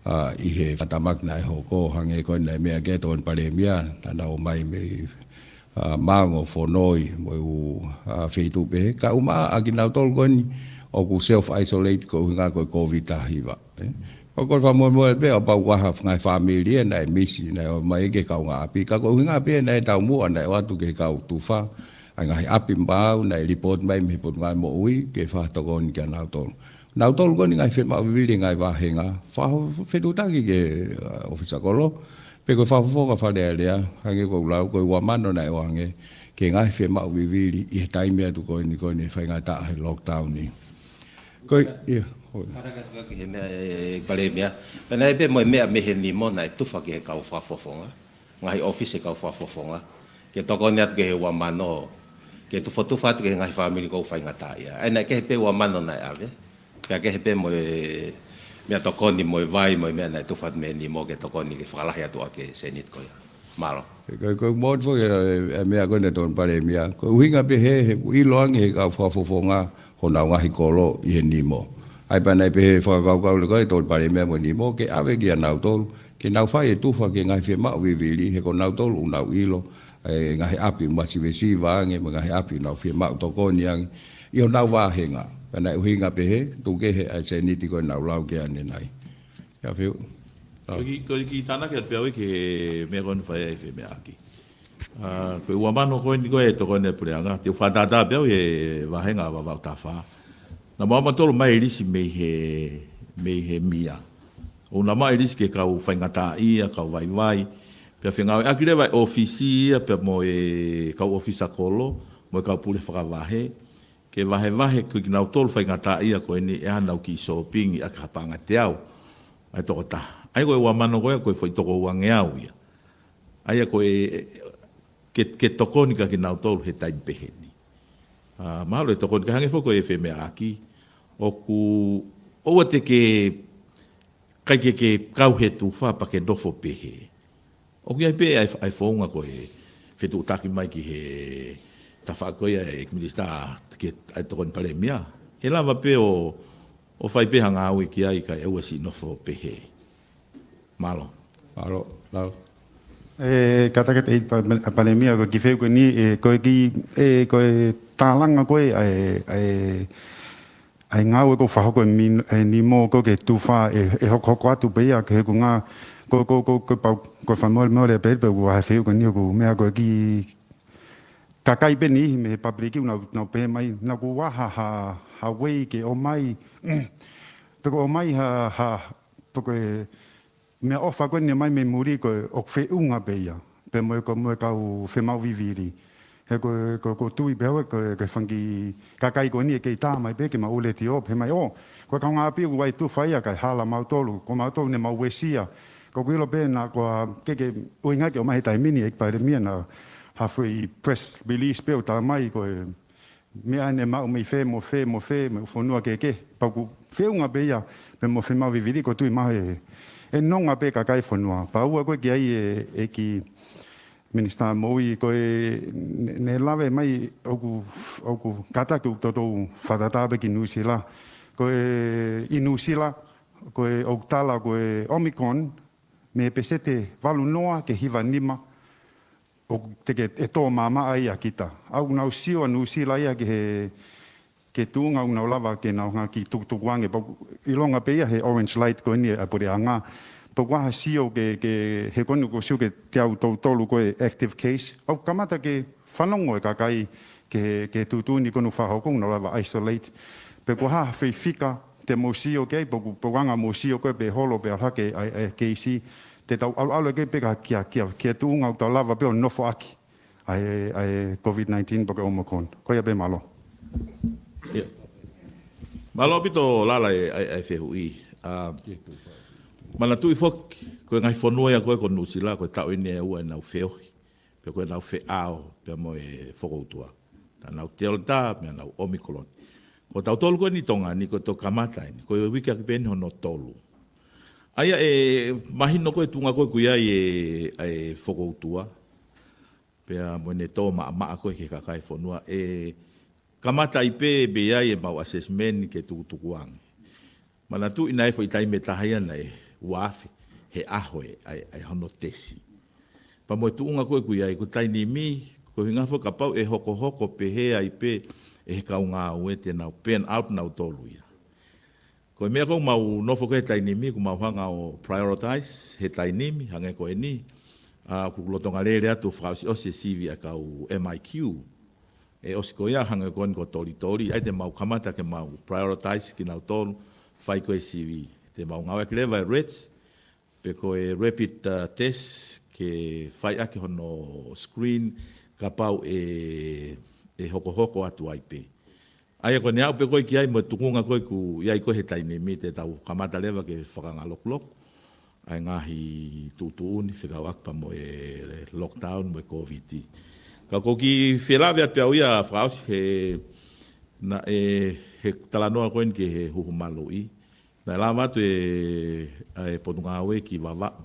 ʻa, ʻi he fakatamaki naʻe hoko, hangē ko ē naʻe meʻa ki ai e Tokoni Palēmia, naʻa nau ō mai mei, ʻa, Maunga, Fonoi, mo e ʻū, ʻa, feituʻu pehē. Ka ʻumaʻā kinautolu ko eni ʻoku self isolate ko e ʻuhinga ko e Covid taha hiva. ʻE? Ko e fakamolemole pē, ʻo kapau ʻoku ʻi ai ha ngaahi fāmili ʻe naʻe misi, naʻe ō mai ki he kaungāʻapi. Ka ko e ʻuhinga pē naʻe taumuʻa, naʻe ʻoatu ki he kau tufa ʻa e ngaahi ʻapi maʻu, naʻe report mai mei he Potungāue Moʻui, ke fakatokoni kia nautolu. Nautolu ko eni ngaahi fiemaʻu vivili ngaahi vāhenga. Fakaho-, fetuʻutaki ki he, ʻa, ʻōfisa kolo, pe ko e fakafofonga Fale Alea, hangē ko ʻeku lau, ko e ua mano naʻe ʻoange, ki he ngaahi fiemaʻu vivili, ʻi he taimi atu ko eni, ko eni faingataʻa he lockdown ni. Ko e, ʻio, hoi. Fakataha atu ki he meʻa ʻe, ʻe Palēmia. Pea naʻe pē mo e meʻa mei he nimo naʻe tufa ki he kau fakafofonga. Ngaahi ʻōfisi kau fakafofonga. Ke tokoni atu ki he ua mano. Ke tufotufa atu ki he ngaahi fāmili ʻoku faingataʻaʻia. ʻA ia naʻe kehe pē ua mano naʻe ʻave. Pea kehe pē mo e meʻatokoni mo e vai mo e meʻa naʻe tufa atu mei he nimo ke tokoni ke fakalahi atu ʻaki e sēniti ko ia. Mālō. Ko, ko e motu foki e, e meʻa ko eni Tokoni Palēmia. Ko e ʻuhinga pē he, he ʻoku ʻilo ange he kau fakafofonga honau ngaahi kolo ʻi he nimo. ʻA ia pea naʻe pehē fakakaukau leva ko ē Tokoni Palēmia mo e nimo, ke ʻave kia nautolu, ke nau fai e tufa ki he ngaahi fiemaʻu vivili, he ko nautolu ʻoku nau ʻilo, e ngaahi ʻapi ʻoku masivesiva ange, mo e ngaahi ʻapi ʻoku nau fiemaʻu tokoni ange, ʻi honau vāhenga. Pea naʻe ʻuhinga pē he, tuku kehe ʻa e sēniti ko ē naʻa ku lau ki ai ʻanenai. ʻIo, Fiu. Ko e kiʻi, ko e kiʻi tānaki atu pē au ki he meʻa ko eni fai ai e femeʻaʻaki. ʻA, ko e ua mano ko eni ko e tokoni ʻa e puleʻanga, te u fakatātā pē au he vāhenga ʻa Vavaʻu taha fā. Naʻa mau maʻu ʻe mautolu e lisi mei he, mei he mia. ʻOku nau maʻu e lisi ki he kau faingataʻaʻia, kau vaivai. Pea fengāueʻaki leva e ʻōfisi ia, pea mo e kau ʻōfisa kolo, mo e kau pule fakavahe. Ke vahevahe ko kinautolu faingataʻaʻia ko eni ʻe ʻi ai haʻanau kiʻi sōpingi ʻaki ha paʻanga ʻe teau ʻa e tokotaha. ʻA ia ko e ua mano ko ē ko e foʻi toko uangeau ia. ʻA ia ko e, ke, ke tokoni kia kinautolu he taimi pehē ni. ʻA, mahalo ʻe tokoni ka hangē foki ko e femeʻaʻaki. ʻOku, ʻoua te ke ʻikai ke, ke kau he tufa pea ke nofo pehē. ʻOku ʻi ai pē ʻa e, ʻa e founga ko e fetuʻutaki mai ki he tafaʻaki ko ia ʻa e minisitā ki he, ʻa e Tokoni Palēmia. ʻE lava pē ʻo, ʻo fai pē ha ngāue ki ai kae ʻoua siʻi nofo pehē. Mālō. Mālō, Lau. ʻE, kātaki atu ʻEiki Pa-, Palēmia, ko e kiʻi fehuʻi ko eni, ʻe, ko e kiʻi, ʻe, ko e tālanga ko ē ʻa e, ʻa e, ʻa e ngāue ʻoku fakahoko ʻe min-, ʻe nimo ko ē ke tufa ʻe, ʻe hokohoko atu pē ia ke he ʻoku ngā, ko, ko, ko, ko e pau, ko e fakamolemole pē pe ʻoku ʻi ai ha fehuʻi ko eni ʻoku meʻa ko e kiʻi kakai pē ʻe niʻihi mei he pāpuliki ʻoku nau, nau pehē mai, naʻa ʻoku ʻi ai ha, ha, ha way ke ʻomai, pe ko e ʻomai ha, ha, pe ko e meʻaʻofa ko eni mai mei muli ko e ʻoku feʻunga pē ia. Pea mo e, ko, mo e kau fiemaʻu vivili. He ko, ko, ko e tui pē au ko e, ko e fanga kiʻi kakai ko eni ʻe kei tā mai pē ke mau ʻū letiō, pehē mai, ʻō, ko e kaungāʻapi ʻoku ʻi ai e tufa ia kae hala mautolu, ko mautolu naʻa mau uesia. Ko ʻeku ʻilo pē naʻa ko e, ke, ke ʻuhinga ke ʻomai he taimi ni ʻEiki Palēmia naʻa ha foʻi press release pē ʻo tā mai ko e meʻa naʻe maʻu mei fē mo fē mo fē, mei he fonua kehekehe. Pea ʻoku feʻunga pē ia, pea mo e fiemaʻu vivili ko e tui mai he, ʻe nonga pē kakai e fonua. Pea ua ko ē ki ai e, ʻEiki Minisitā Moʻui ko ē ne, ne lave mai ʻoku, ʻoku kātaki ʻoku toutou fakatātā pē ki Nuʻusila. Ko e ʻi Nuʻusila, ko e ʻoku tala ko e Omicron, mei he pēseti valu noa ki he hiva nima, ʻoku teʻeki ke tō maʻamaʻa ia kita. ʻOku nau sio ʻa Nuʻusila ia ki he, ki he tuʻunga ʻoku nau lava ke nau hanga ʻo kiʻi tukutuku ange. Pea ʻoku ʻilonga pē ia he orange light ko eni ʻa e puleʻanga. Pea ʻoku ʻi ai ha sio ke, ke, he ko eni ʻoku sio ki he teau tolu tolu ko e active case. ʻOku kamata ke fanongo e kakai ki he, ki he tuʻutuʻuni ko eni ʻoku fakahoko ʻoku nau lava isolate. Pe ko e hā ha foʻi fika te mou sio ki ai, pe ʻoku, pe ʻoku anga mou sio ko ē pe holo pe ʻalu hake ʻa e, ʻa e keisi, te tau ʻaluʻalu ki ai pe ka kia, kia, kia tuʻunga ʻoku tau lava pē ʻo nofo ʻaki ʻa e, ʻa e Covid nineteen pe ko e Omicron. Ko ia pē, mālō. ʻIo. Mālō ʻaupito Lala e, ʻa e, ʻa e fehuʻi. ʻA, Manatuʻi foki, ko e ngaahi fonua ia ko ē ko Nuʻusila, ko e taʻu eni ʻe ua ʻenau feohi, pe ko ʻenau feʻao pea mo e fokoutua. Naʻa nau Delta, pea nau Omicron. Ko tautolu ko eni Tonga ni, ko e toki kamata eni, ko e uike ʻaki pē eni hono tolu. ʻA ia ʻe mahino ko e tuʻunga ko ē ʻoku ʻi ai e, e fokoutua, pea mo ʻene tō maʻamaʻa ko ē ki he kakai e fonua, ʻe kamata ai pē pea ʻi ai ʻemau assessment ke tukutuku ange. Manatuʻi naʻe foʻi taimi ʻe taha ia naʻe ua afe he ʻaho e, ʻa e, ʻa e hono tesi. Pea mo e tuʻunga ko ē ʻoku ʻi ai, ko e taimi ni, ko e ʻuhinga foki kapau ʻe hokohoko pehē ai pē ʻe he kau ngāue te nau burn out nautolu ia. Ko e meʻa ko ē ʻoku mau nofo ko ē he taimi ni, ʻoku mau hanga ʻo prioritize he taimi ni, hangē ko eni, ʻa, ʻoku lolotonga lele atu fakaʻosiʻosi e sivi ʻa e kau M I Q. ʻE ʻosi ko ia hangē ko eni ko Tolitoli, ʻa ia te mau kamata ke mau prioritize kinautolu, fai ko ē sivi. Te mau ngāueʻaki leva e RATs, pe ko e rapid, uh, test ke fai ʻaki hono screen kapau ʻe, ʻe hokohoko atu ai pē. ʻA ia ko ʻene aʻu pē ko ē ki ai mo e tuʻunga ko ē ʻoku ʻi ai ko ē he taimi ni te tau kamata leva ke fakangalokuloku ʻa e ngaahi tuʻutuʻuni fekauʻaki pea mo e lockdown mo e Kōviti. Ka ko e kiʻi felāveʻi atu pē au ia fakaʻosi he, naʻe, he talanoa ko eni ki he huhu maluʻi. Naʻe lava atu e, ʻa e Potungāue ki Vavaʻu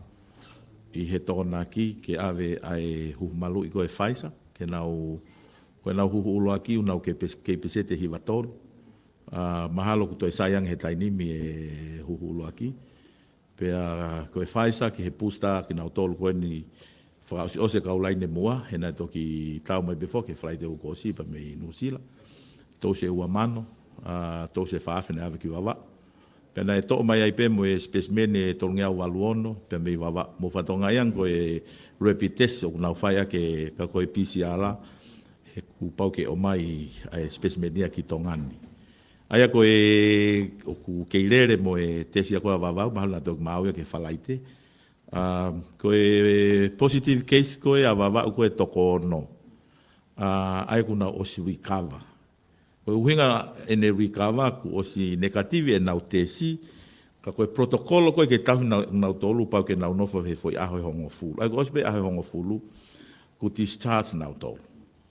ʻi he Tokonaki ke ʻave ʻa e huhu maluʻi ko e Pfizer, ke nau, ko ʻenau huhu ʻuluaki ʻoku nau kei pes-, kei peseti ʻe hiva tolu. ʻA, mahalo ʻoku toe sai ange he taimi ni e huhu ʻuluaki. Pea ko e Pfizer ki he booster kinautolu ko eni fakaʻosiʻosi e kau laine muʻa, he naʻe toki tau mai pē foki he Falaite kuo ʻosi pea mei Nuʻusila. Tousi ʻe ua mano, ʻa, tousi ʻe fā afe naʻe ʻave ki Vavaʻu. Pea naʻe toʻo mai ai pē mo e specimen ʻe tolungeau valu ono, pea mei Vavaʻu. Mou fakatokangaʻi ange ko e rapid test ʻoku nau fai ʻaki e ka ko e P C R, he kuo pau ke ʻomai ʻa e specimen ia ki Tonga ni. ʻA ia ko e, ʻoku kei lele mo e tesi ia ko ē ʻa Vavaʻu, mahalo naʻa toki maau ia ki he Falaite. ʻA, ko e positive case ko ē ʻa Vavaʻu ko e toko ono. ʻA, ʻa ia ʻoku nau ʻosi recover. Ko e ʻuhinga ʻene recover kuo ʻosi negative ʻenau tesi, ka ko e protocol ko ē ke tauhi nau, nautolu pau ke nau nofo he foʻi ʻaho ʻe hongofulu. ʻA ia kuo ʻosi pē ʻaho ʻe hongofulu, kuo discharge nautolu.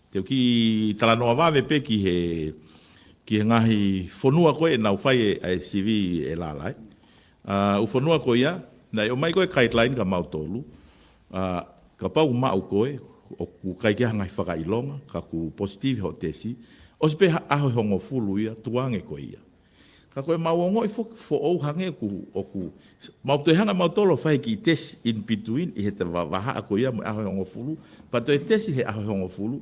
Te u kiʻi talanoa vave pē ki he, ki he ngaahi fonua ko ē ʻenau fai e, e sivi ʻe lala, ē. ʻA, ʻū fonua ko ia, naʻe ʻomai ko ē guideline kia mautolu. ʻA, kapau ʻoku maʻu koe, ʻoku ʻikai ke ʻi ai ha ngaahi fakaʻilonga, ka kuo positive hoʻo tesi, ʻosi pē ha ʻaho ʻe hongofulu ia, tukuange koe ia. Ka ko e mau ongoʻi foki foʻou hangē ʻoku, ʻoku, mau toe hanga mautolu ʻo fai e kiʻi tesi in between ʻi he te va-, vahaʻa ko ia mo e ʻaho ʻe hongofulu, pea toe tesi he ʻaho ʻe hongofulu.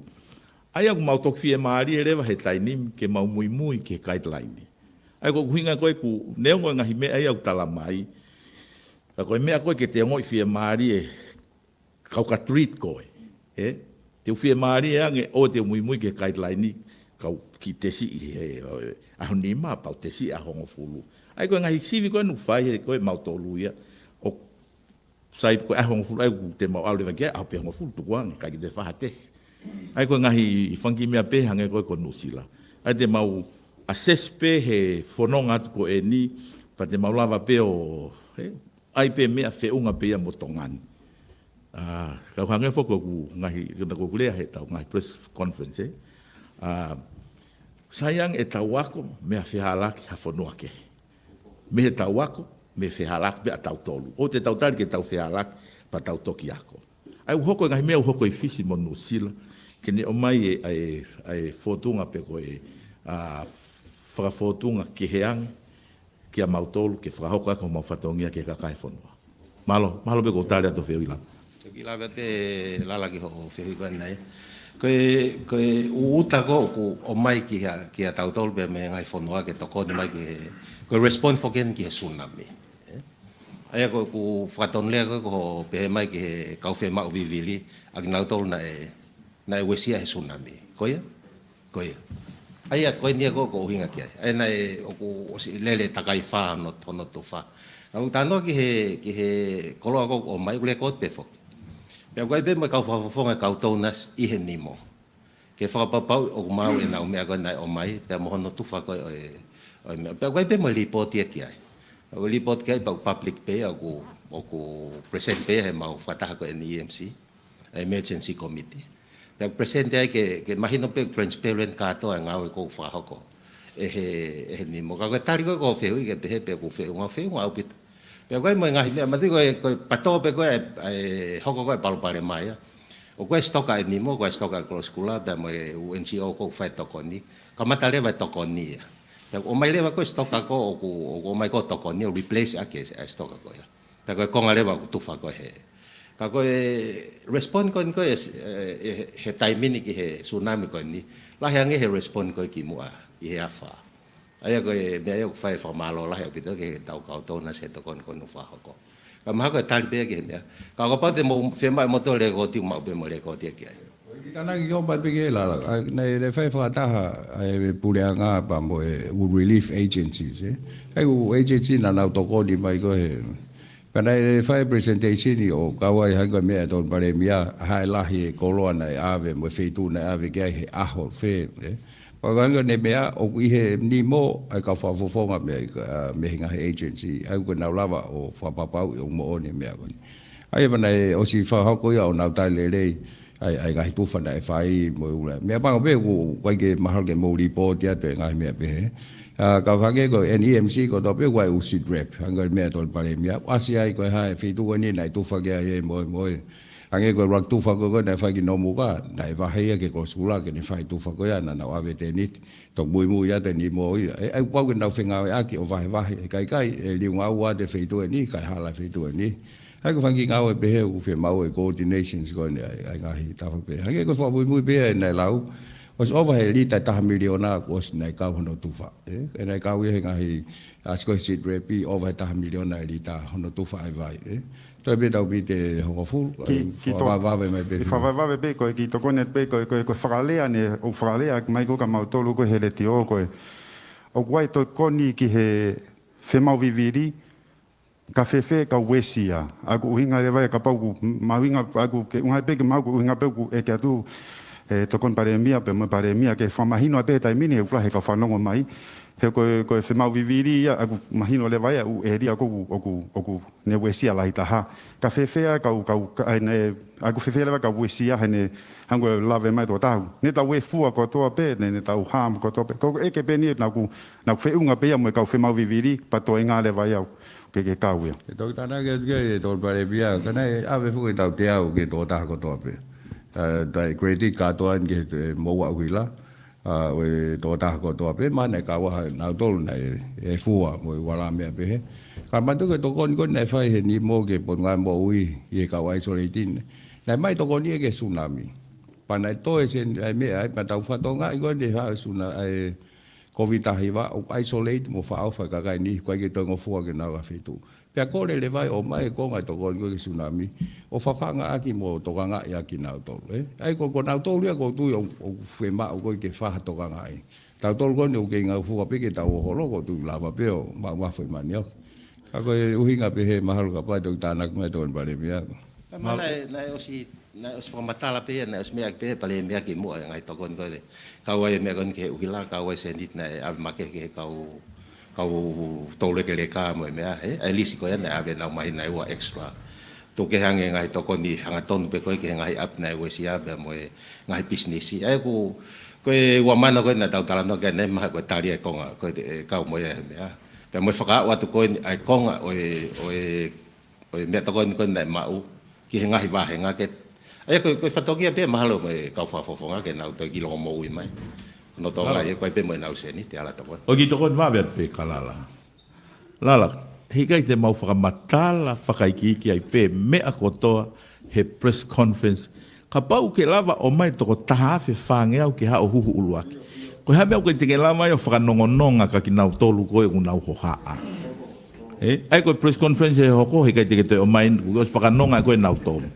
ʻA ia ʻoku mau toki fiemālie leva he taimi ni ke mau muimui ki he guideline. ʻA ia ko e ʻuhinga ko ē ʻoku, neongo e ngaahi meʻa ia ʻoku tala mai, ka ko e meʻa ko ē ke te ongoʻi fiemālie, kau ka treat koe, ē? Te u fiemālie ange ʻoua te u muimui ki he guideline ni, kau kiʻi tesi ʻi he, ʻaho nima pau tesi ʻaho hongofulu. ʻA ia ko e ngaahi sivi ko ē ʻoku fai he ko ē mautolu ia, ʻoku sai ko e ʻaho hongofulu ʻa ia ʻoku te mau ʻalu leva ki ai, ʻaho pē hongofulu tukuange, ʻikai ke toe fai ha tesi. ʻA ia ko e ngaahi fanga kiʻi meʻa pē hangē ko ē ko Nuʻusila. ʻA ia te mau assess pē he fononga atu ko eni, pea te mau lava pē ʻo, ē, ʻai pē meʻa feʻunga pē ia mo Tonga ni. ʻA, kau hangē foki ʻoku ngaahi, naʻa ku lea he tau ngaahi press conference, ē. ʻA, sai ange ʻetau ako, meʻa fehālaaki ha fonua kehe. Mei heʻetau ako, meʻa fehālaaki pē ʻa tautolu. ʻOua te tau tali ke tau fehālaaki, pea tau toki ako. ʻA ia ʻoku hoko e ngaahi meʻa ʻoku hoko ʻi Fisi mo Nuʻusila, ke ne ʻomai e, ʻa e, ʻa e fōtunga pe ko e, ʻa, fakafōtunga kehe ange, kia mautolu, ke fakahoko ʻaki homau fatongia ki he kakai e fonua. Mālō, mālō pē ko e tali atu fehuʻi lā. Toki lave atu e lala ki hoʻo fehuʻi ko eni. Ko e, ko e ʻū ʻuta ko ē ʻoku ʻomai kia, kia tautolu pea mei he ngaahi fonua ke tokoni mai ki he, ko e respond foki eni ki he tsunami. Ē? ʻA ia ko ʻeku fakatonulea ko ē ko hoʻo pehē mai ki he kau fiemaʻu vivili, ʻa kinautolu naʻe, naʻe uesia he tsunami. Ko ia? Ko ia. ʻA ia, ko eni ia ko ē ʻoku ou ʻuhinga ki ai. ʻA ia naʻe ʻoku ʻosi lele takai fā hono, hono tufa. Naʻa ku talanoa ki he, ki he koloa ko ē ʻoku ʻomai, ʻoku lēkooti pē foki. Pea ʻoku ʻi ai pē mo e kau fakafofonga e kau donors ʻi he nimo. Ke fakapapauʻi ʻoku maau ʻenau meʻa ko ē naʻe ʻomai, pea mo hono tufa ko ē ʻo e, ʻo e meʻa. Pea ʻoku ʻi ai pē mo e lipooti ia ki ai. ʻOku report ki ai pea ʻoku public pē ia, ʻoku, ʻoku present pē ia heʻemau fakataha ko eni E M C, Emergency Committee. Pea ʻoku present ai ke, ke mahino pē transparent kātoa e ngāue ʻoku fakahoko ʻe he, ʻe he nimo. Ka ko e tali ko ē ki hoʻo fehuʻi ke pehē pe ʻoku feʻunga, feʻunga ʻaupito. Pea ko e mo e ngaahi meʻa, mati ko e, ko e pato pē ko ē, ʻe hoko ko e palopalema ia. ʻOku ʻi ai e stoka ʻe nimo, ʻoku ʻi ai e stoka ʻe Close Kula, pea mo e ʻū N G O ʻoku fai tokoni. Kamata leva e tokoni ia. Pea ʻomai leva ko e stoka ko ē ʻoku, ʻoku ʻomai ko ē tokoni ʻo replace ʻaki e stoka ko ia. Pea ko e konga leva ʻoku tufa ko ē he. Ka ko e respond ko eni ko ē, ʻe, ʻe, he taimi ni ki he tsunami ko eni, lahi ange he respond ko ē kimuʻa ʻi he afā. ʻA ia ko e meʻa ia ʻoku fai e fakamālō lahi ʻaupito ki he tau kau tōna se tokoni ko eni ʻoku fakahoko. Ka mahalo ko e tali pē ia ki he meʻa. Ka ʻoku pau te mou fiemaʻu ʻe moutolu e lekooti, ʻoku maʻu pē mo e lekooti ia ki ai. Tānaki ki ʻopa pē ke lala. ʻA, naʻe, naʻe fai fakataha ʻa e puleʻanga pea mo e ʻū relief agencies, ē. ʻA e ʻū agency naʻa nau tokoni mai ko ē he. Pea naʻe fai presentation ʻo kau ai hangē ko e meʻa ʻa e Tokoni Palēmia, ʻa e lahi e koloa naʻe ʻave mo e feituʻu naʻe ʻave ki ai he ʻaho fē, ē. Pea ko e anga ʻene meʻa, ʻoku ʻi he nimo ʻa e kau fakafofonga mei, ʻa, mei he ngaahi agency, ʻa ia ʻoku nau lava ʻo fakapapauʻi ʻoku moʻoni e meʻa ko eni. ʻA ia pea naʻe ʻosi fakahoko ia ʻo nau tali lelei ʻa e, ʻa e ngaahi tufa naʻe fai mo e ʻū meʻa. Meʻapango pē ʻoku, ʻoku ʻikai ke mahalo ke mou report atu e ngaahi meʻa pehē. ʻA, ka hangē ko e N E M C kotoa pē ʻoku ʻi ai e ʻū sit rep. Hangē ko e meʻa ʻa e Tokoni Palēmia. ʻAsi ai ko e hā e feituʻu ko eni naʻe tufa ki ai e mo e mo e. Hangē ko e rak tufa ko ē naʻe fai ki Nomuka, naʻe vahe ia ki Close Kula ke ne fai tufa ko ia naʻa nau ʻave tēniti. Toki muimui atu e nimo ia. ʻE, ʻe pau ke nau fengāueʻaki ʻo vahevahe, ʻe ʻikai ke liunga ua ʻa e feituʻu eni, kae hala e feituʻu eni. ʻA ia ko e fanga kiʻi ngāue pehē ʻoku fiemaʻu e coordinations ko eni ʻa e, ʻa e ngaahi tafa pehē. Hangē ko e fakamuimui pē ia naʻe lau, ʻosi ʻova he lita ʻe taha miliona kuo ʻosi naʻe kau hono tufa. Ē, ʻe naʻe kau ia he ngaahi ʻasi ko e sit rep ʻi ʻova he taha miliona e lita hono tufa ʻa e vai, ē. Toe pē tau piti e hongofulu, ki, ki to-, fakavavevave mai pē. Fakavavevave pē ko e kiʻi tokoni pē ko e, ko e, ko e fakalea ne, ʻoku fakalea mai ko ē kia mautolu ko ē he letiō ko ē. ʻOku ʻi ai e tokoni ki he femau vivili, ka fēfē kau uesia. ʻA ia ko e ʻuhinga leva ia kapau ʻoku mahuʻinga, ʻa ia ko e ʻuhinga pē ke maʻu ko e ʻuhinga pē ʻoku ʻeke atu e Tokoni Palēmia pea mo e Palēmia ke fakamahino ai pē he taimi ni he ʻoku lahi e kau fanongo mai. He ko e, ko e femau vivili ia ʻoku mahino leva ia ʻū ʻēlia ʻoku, ʻoku, ʻoku ne uesia lahi taha. Ka fēfē ʻa e kau, kau, ka, ʻa ia ne, ʻa ia ko e fēfē leva kau uesia he ne hangē ko e lave mai ʻa e tokotaha. Ne tau ʻi fua kotoa pē, ne, ne tau hām kotoa pē. Ko e ʻeke pē eni naʻa ʻoku, naʻa ʻoku feʻunga pē ia mo e kau femau vivili, pea toenga leva ia ke, ke kau ia. ʻE toki tānaki atu ki ai e Tokoni Palēmia, ka naʻe ʻave foki e tau teau ki he tokotaha kotoa pē. Tā, tā e credit kātoa eni ki he, e, moua ʻuhila. ʻA, ʻo e tokotaha kotoa pē, mahalo naʻe kau ai nautolu naʻe, ʻi fua mo e ʻū ala meʻa pehē. Ka manatu ko e tokoni ko ē naʻe fai he nimo ki he Potungāue Moʻui ʻi he kau isolate ni. Naʻe ʻomai tokoni ia ki he tsunami. Pea naʻe toe sen-, ʻa e meʻa ai, pea tau fakatokangaʻi ko eni he haʻu e tsuna-, ʻa e Covid taha hiva, ʻoku isolate mo fakaʻofa e kakai ni, ʻoku ʻikai ke toe ngofua ke nau ʻi ha feituʻu. Pea kole leva ia ʻo ʻomai e konga e tokoni ko ē ki he tsunami, ʻo fafangaʻaki mo tokangaʻi ʻaki kinautolu, ē? ʻA ia ko, ko nautolu ia ʻoku ou tui ʻoku, ʻoku fiemaʻu ko ē ke fai ha tokangaʻi. Tautolu ko eni ʻoku kei ngofua pē ke tau ʻi holo, ʻoku ou tui ʻe lava pē ʻo maʻu, maʻu ha foʻi mani ʻoku. Ka ko e ʻuhinga pē he mahalo kapau ʻe toki tānaki mai e Tokoni Palēmia. Ka mahalo naʻe, naʻe ʻosi Naʻe ʻosi fakamatala pē ia, naʻe ʻosi meʻa pē ʻe he Palēmia kimuʻa e ngaahi tokoni ko ē. Kau ai e meʻa ko eni ki he ʻuhila, kau ai e sēniti naʻe ʻave makehe ki he kau, kau toulekeleka mo e meʻa, ē? ʻA e lisi ko ia naʻe ʻave ʻenau māhina ʻe ua extra. Tuku kehe ange e ngaahi tokoni hangatonu pē ko ē ki he ngaahi ʻapi naʻe uesia pea mo e ngaahi pisinisi. ʻA ia ko, ko e ua mano ko ē naʻa tau talanoa ki ai, naʻe mahalo ko e tali e konga, ko e, e kau mo ia he meʻa. Pea mo e fakaaʻu atu ko eni ʻa e konga ʻo e, ʻo e ʻo e meʻatokoni ko ē naʻe maʻu ki he ngaahi vāhenga ke. ʻA ia ko e, ko e fatongia pē mahalo mo e kau fakafofonga ke nau toe kiʻi longomoʻui mai. Hono tōnga ia ko ē pē mo ʻenau sēniti ʻa e tokoni. ʻOku ou kiʻi tokoni vave atu pē kia Lala. Lala, he ʻikai te mau fakamatala fakaikiiki ai pē meʻa kotoa he press conference. Kapau ʻoku ke lava ʻo ʻomai toko taha afe fāngeau ke haʻu ʻo huhu ʻuluaki. Ko e hā e meʻa ʻoku ʻikai te ke lava ai ʻo fakanongononga kia kinautolu ko ē ʻoku nau hohaʻa. Ē, ʻa ia ko e press conference ʻe hoko, he ʻikai te ke toe ʻomai, kuo ʻosi fakanonga ko ē nautolu.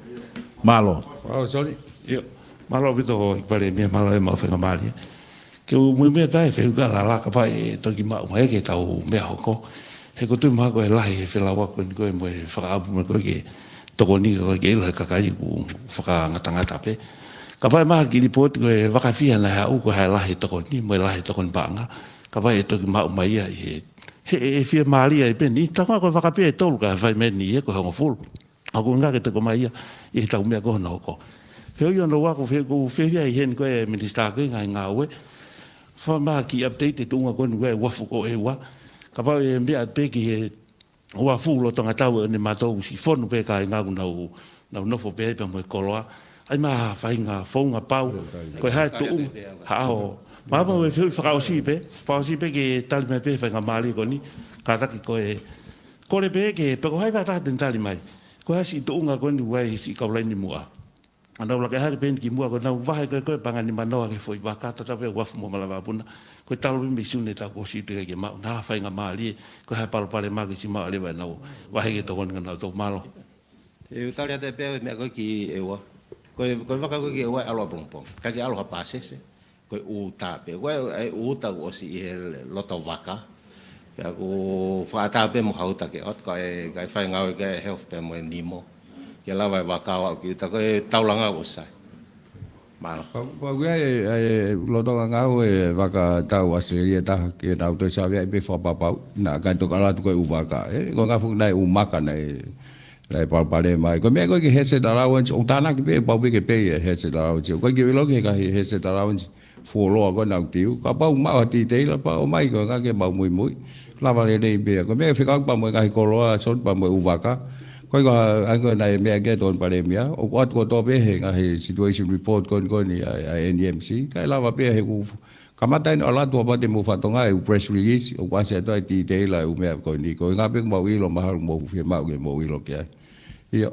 Mālō. Mālō, sorry. ʻIo. Mālō ʻaupito ʻEiki Palēmia, mālō e maʻu faingamālie. Ke u muimui atu ai he fehuʻi ʻa Lala kapau ʻe toki maʻu mai ke tau meʻa hoko. He ʻoku ou tui mahalo ko e lahi e felau ko eni ko ē mo e fakaʻamu mo e ko ē ke tokoni ko ē ke ʻilo he kakai ʻoku fakangatangata pē. Kapau ʻe maʻu ha kiʻi lipooti ko e vaka fiha naʻe haʻu, ko e hā e lahi e tokoni mo e lahi e tokoni paʻanga. Kapau ʻe toki maʻu mai ia ʻi he he ʻe, ʻe fiemālie ai pē eni. Tau ko e vaka pē ʻe tolu ka fai mei ai ʻe hongofulu. ʻOku ʻuhinga ke toko mai ia ʻi he tau meʻa ko hono hoko. Fehuʻi hono ua ko e fehuʻi ko e fehuʻi ʻi heni ko e Minisitā ko e ngaahi ngāue. Fai mai ha kiʻi update ʻi he tuʻunga ko eni ʻo e uafu ko ē ʻe ua. Kapau ʻe meʻa pē ki he uafu lolotonga tau ʻe ʻoua naʻa matou siʻi fonu pē kāinga ʻoku nau, nau nofo pē ai pea mo e koloa. ʻAi mai ha faʻahinga founga pau. Ko e hā e tuʻunga, ha ʻaho. Mālō e fehuʻi fakaʻosi pē, fakaʻosi pē ke tali mai pē faingamālie ko eni. Kātaki ko e kole pē ke, pe ko hai vaʻa taha te ne tali mai. Ko e hā siʻi tuʻunga ko eni ʻoku ʻi ai siʻi kau laine muʻa. ʻA nau laka hake pē eni ki muʻa ko ʻenau vahe ko ē ko e paʻanga nima noa ki he foʻi vaka tatau pē uafu mo malava puna. Ko e talu pē mei Sune taʻu kuo ʻosi teʻeki ke maʻu ha faingamālie, ko e hā e palopalema ke siʻi maʻu leva ʻenau vahe ke tokoni kia nautolu, mālō. ʻE u tali atu pē meʻa ko ē ki ʻEua. Ko e, ko e vaka ko ē ki ʻEua ʻe ʻalu ʻapongipongi. ʻIkai ke ʻalu ha pāsese. Ko e ʻū tā pē. Ko e, e ʻū tā kuo ʻosi ʻi he loto vaka. Pea ʻoku fakaʻatā pē mo ha uta ke ʻoatu ka e, ka e fai ngāue ki he health pea mo e nimo. Ke lava e vaka ʻo aʻu ki ʻuta ko e taulanga ʻoku sai. Mālō. Pau, pau ia e, e, lolotonga ngāue e vaka tau ʻAositelēlia ʻe taha ke nau toe sāvea pē fakapapau. Naʻa kai toka latu ko e ʻū vaka. E, ko e ngaahi fuʻu naʻe ʻū maka naʻe, naʻe palopalema ai. Ko e meʻa ko ē ki he hazard allowance, ʻoku tānaki pē, pau pē ke pē e hazard allowance. ʻOku ʻikai ke u ʻilo ki he ngaahi hazard allowance fuoloa ko ē naʻa ku tiu. Kapau maʻu ha titeila pea ʻomai ko e ngaahi ke mau muimui. Lava lelei pē. Ko e meʻa fekauʻaki pea mo e ngaahi koloa, sot pea mo e ʻū vaka. Ko e ko ha, ʻa ia ko e naʻe meʻa ki ai Tokoni Palēmia. ʻOku ʻoatu kotoa pē he ngaahi situation report ko eni ko eni ʻa, ʻa NEMC. Kae lava pē he ʻoku kamata eni ʻo ʻalu atu ʻo pehē te mou fakatokangaʻi e ʻū press release. ʻOku ʻasi atu ai e titeila e ʻū meʻa ko eni. Ko e ngaahi pē ʻoku mau ʻilo mahalo mou fiemaʻu ke mou ʻilo ki ai. ʻIo.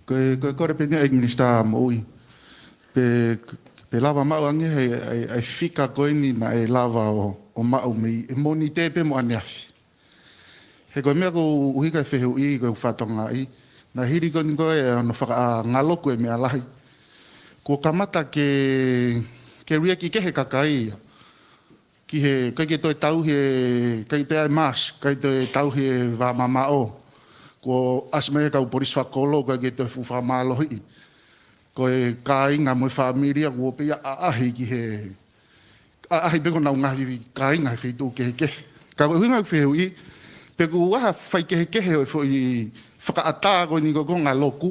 Ko e, ko e kole pē eni ʻEiki Minisitā Moʻui. Pe, pe lava maʻu ange he, ʻa e, ʻa e fika ko eni naʻe lava ʻo, ʻo maʻu mei he Mōnite pē mo ʻaneafi. He ko e meʻa ʻoku ʻuhi ki ai e fehuʻi ko ē ʻoku fakatokangaʻi. Naʻe hili ko eni ko e ʻa hono fakangaloku e meʻa lahi. Kuo kamata ke, ke react ʻi he kakai ia. Ki he, ʻikai ke toe tauhi e, ʻikai toe ʻai mask, ʻikai toe tauhi e vā mamaʻo. Kuo ʻasi mai e kau polisi fakakolo, ʻikai ke toe fuʻu fakamālohiʻi. Ko e kāinga mo e fāmili ia, kuo pē ia ʻaʻahi ki he, ʻaʻahi pē ko ʻenau ngaahi kāinga he feituʻu kehekehe. Ka ko e ʻuhinga e fehuʻi, pe ʻoku ʻi ai ha faikehekehe ʻo e foʻi fakaʻatā ko eni ko e ngaloku,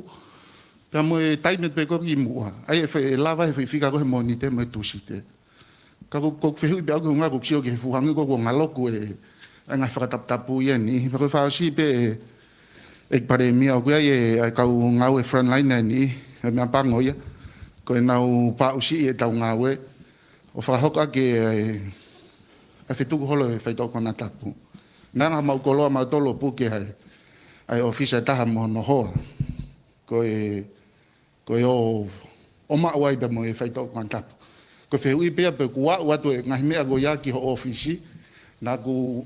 pea mo e taimi pē ko ē ki muʻa. ʻA ia ʻe fai, ʻe lava he foʻi fika ko ē he Mōnite mo e Tūsite. Ka ko, ko e fehuʻi pē ʻaʻaku ʻoku ou sio ki he fuʻu hangē ko e ngaloku e, e ngaahi fakataputapu ia ni. Pea ko e fakaʻosi pē ʻEiki Palēmia ʻoku ʻi ai e, ʻa e kau ngāue frontline ni, e meʻa pango ia. Ko ʻenau paʻusiʻi e tau ngāue. ʻO fakahoko ʻaki e, e fetuku holo e faitoʻo konatapu. Naʻa mau koloa mautolu ʻo puke ai, ʻa e ʻōfisa ʻe taha mo hono hoa. Ko e, ko e ʻo, ʻo maʻu ai pea mo e faitoʻo konatapu. Ko e fehuʻi pē ia pe ʻoku aʻu atu e ngaahi meʻa ko ia ki hoʻo ʻōfisi, naʻa ʻoku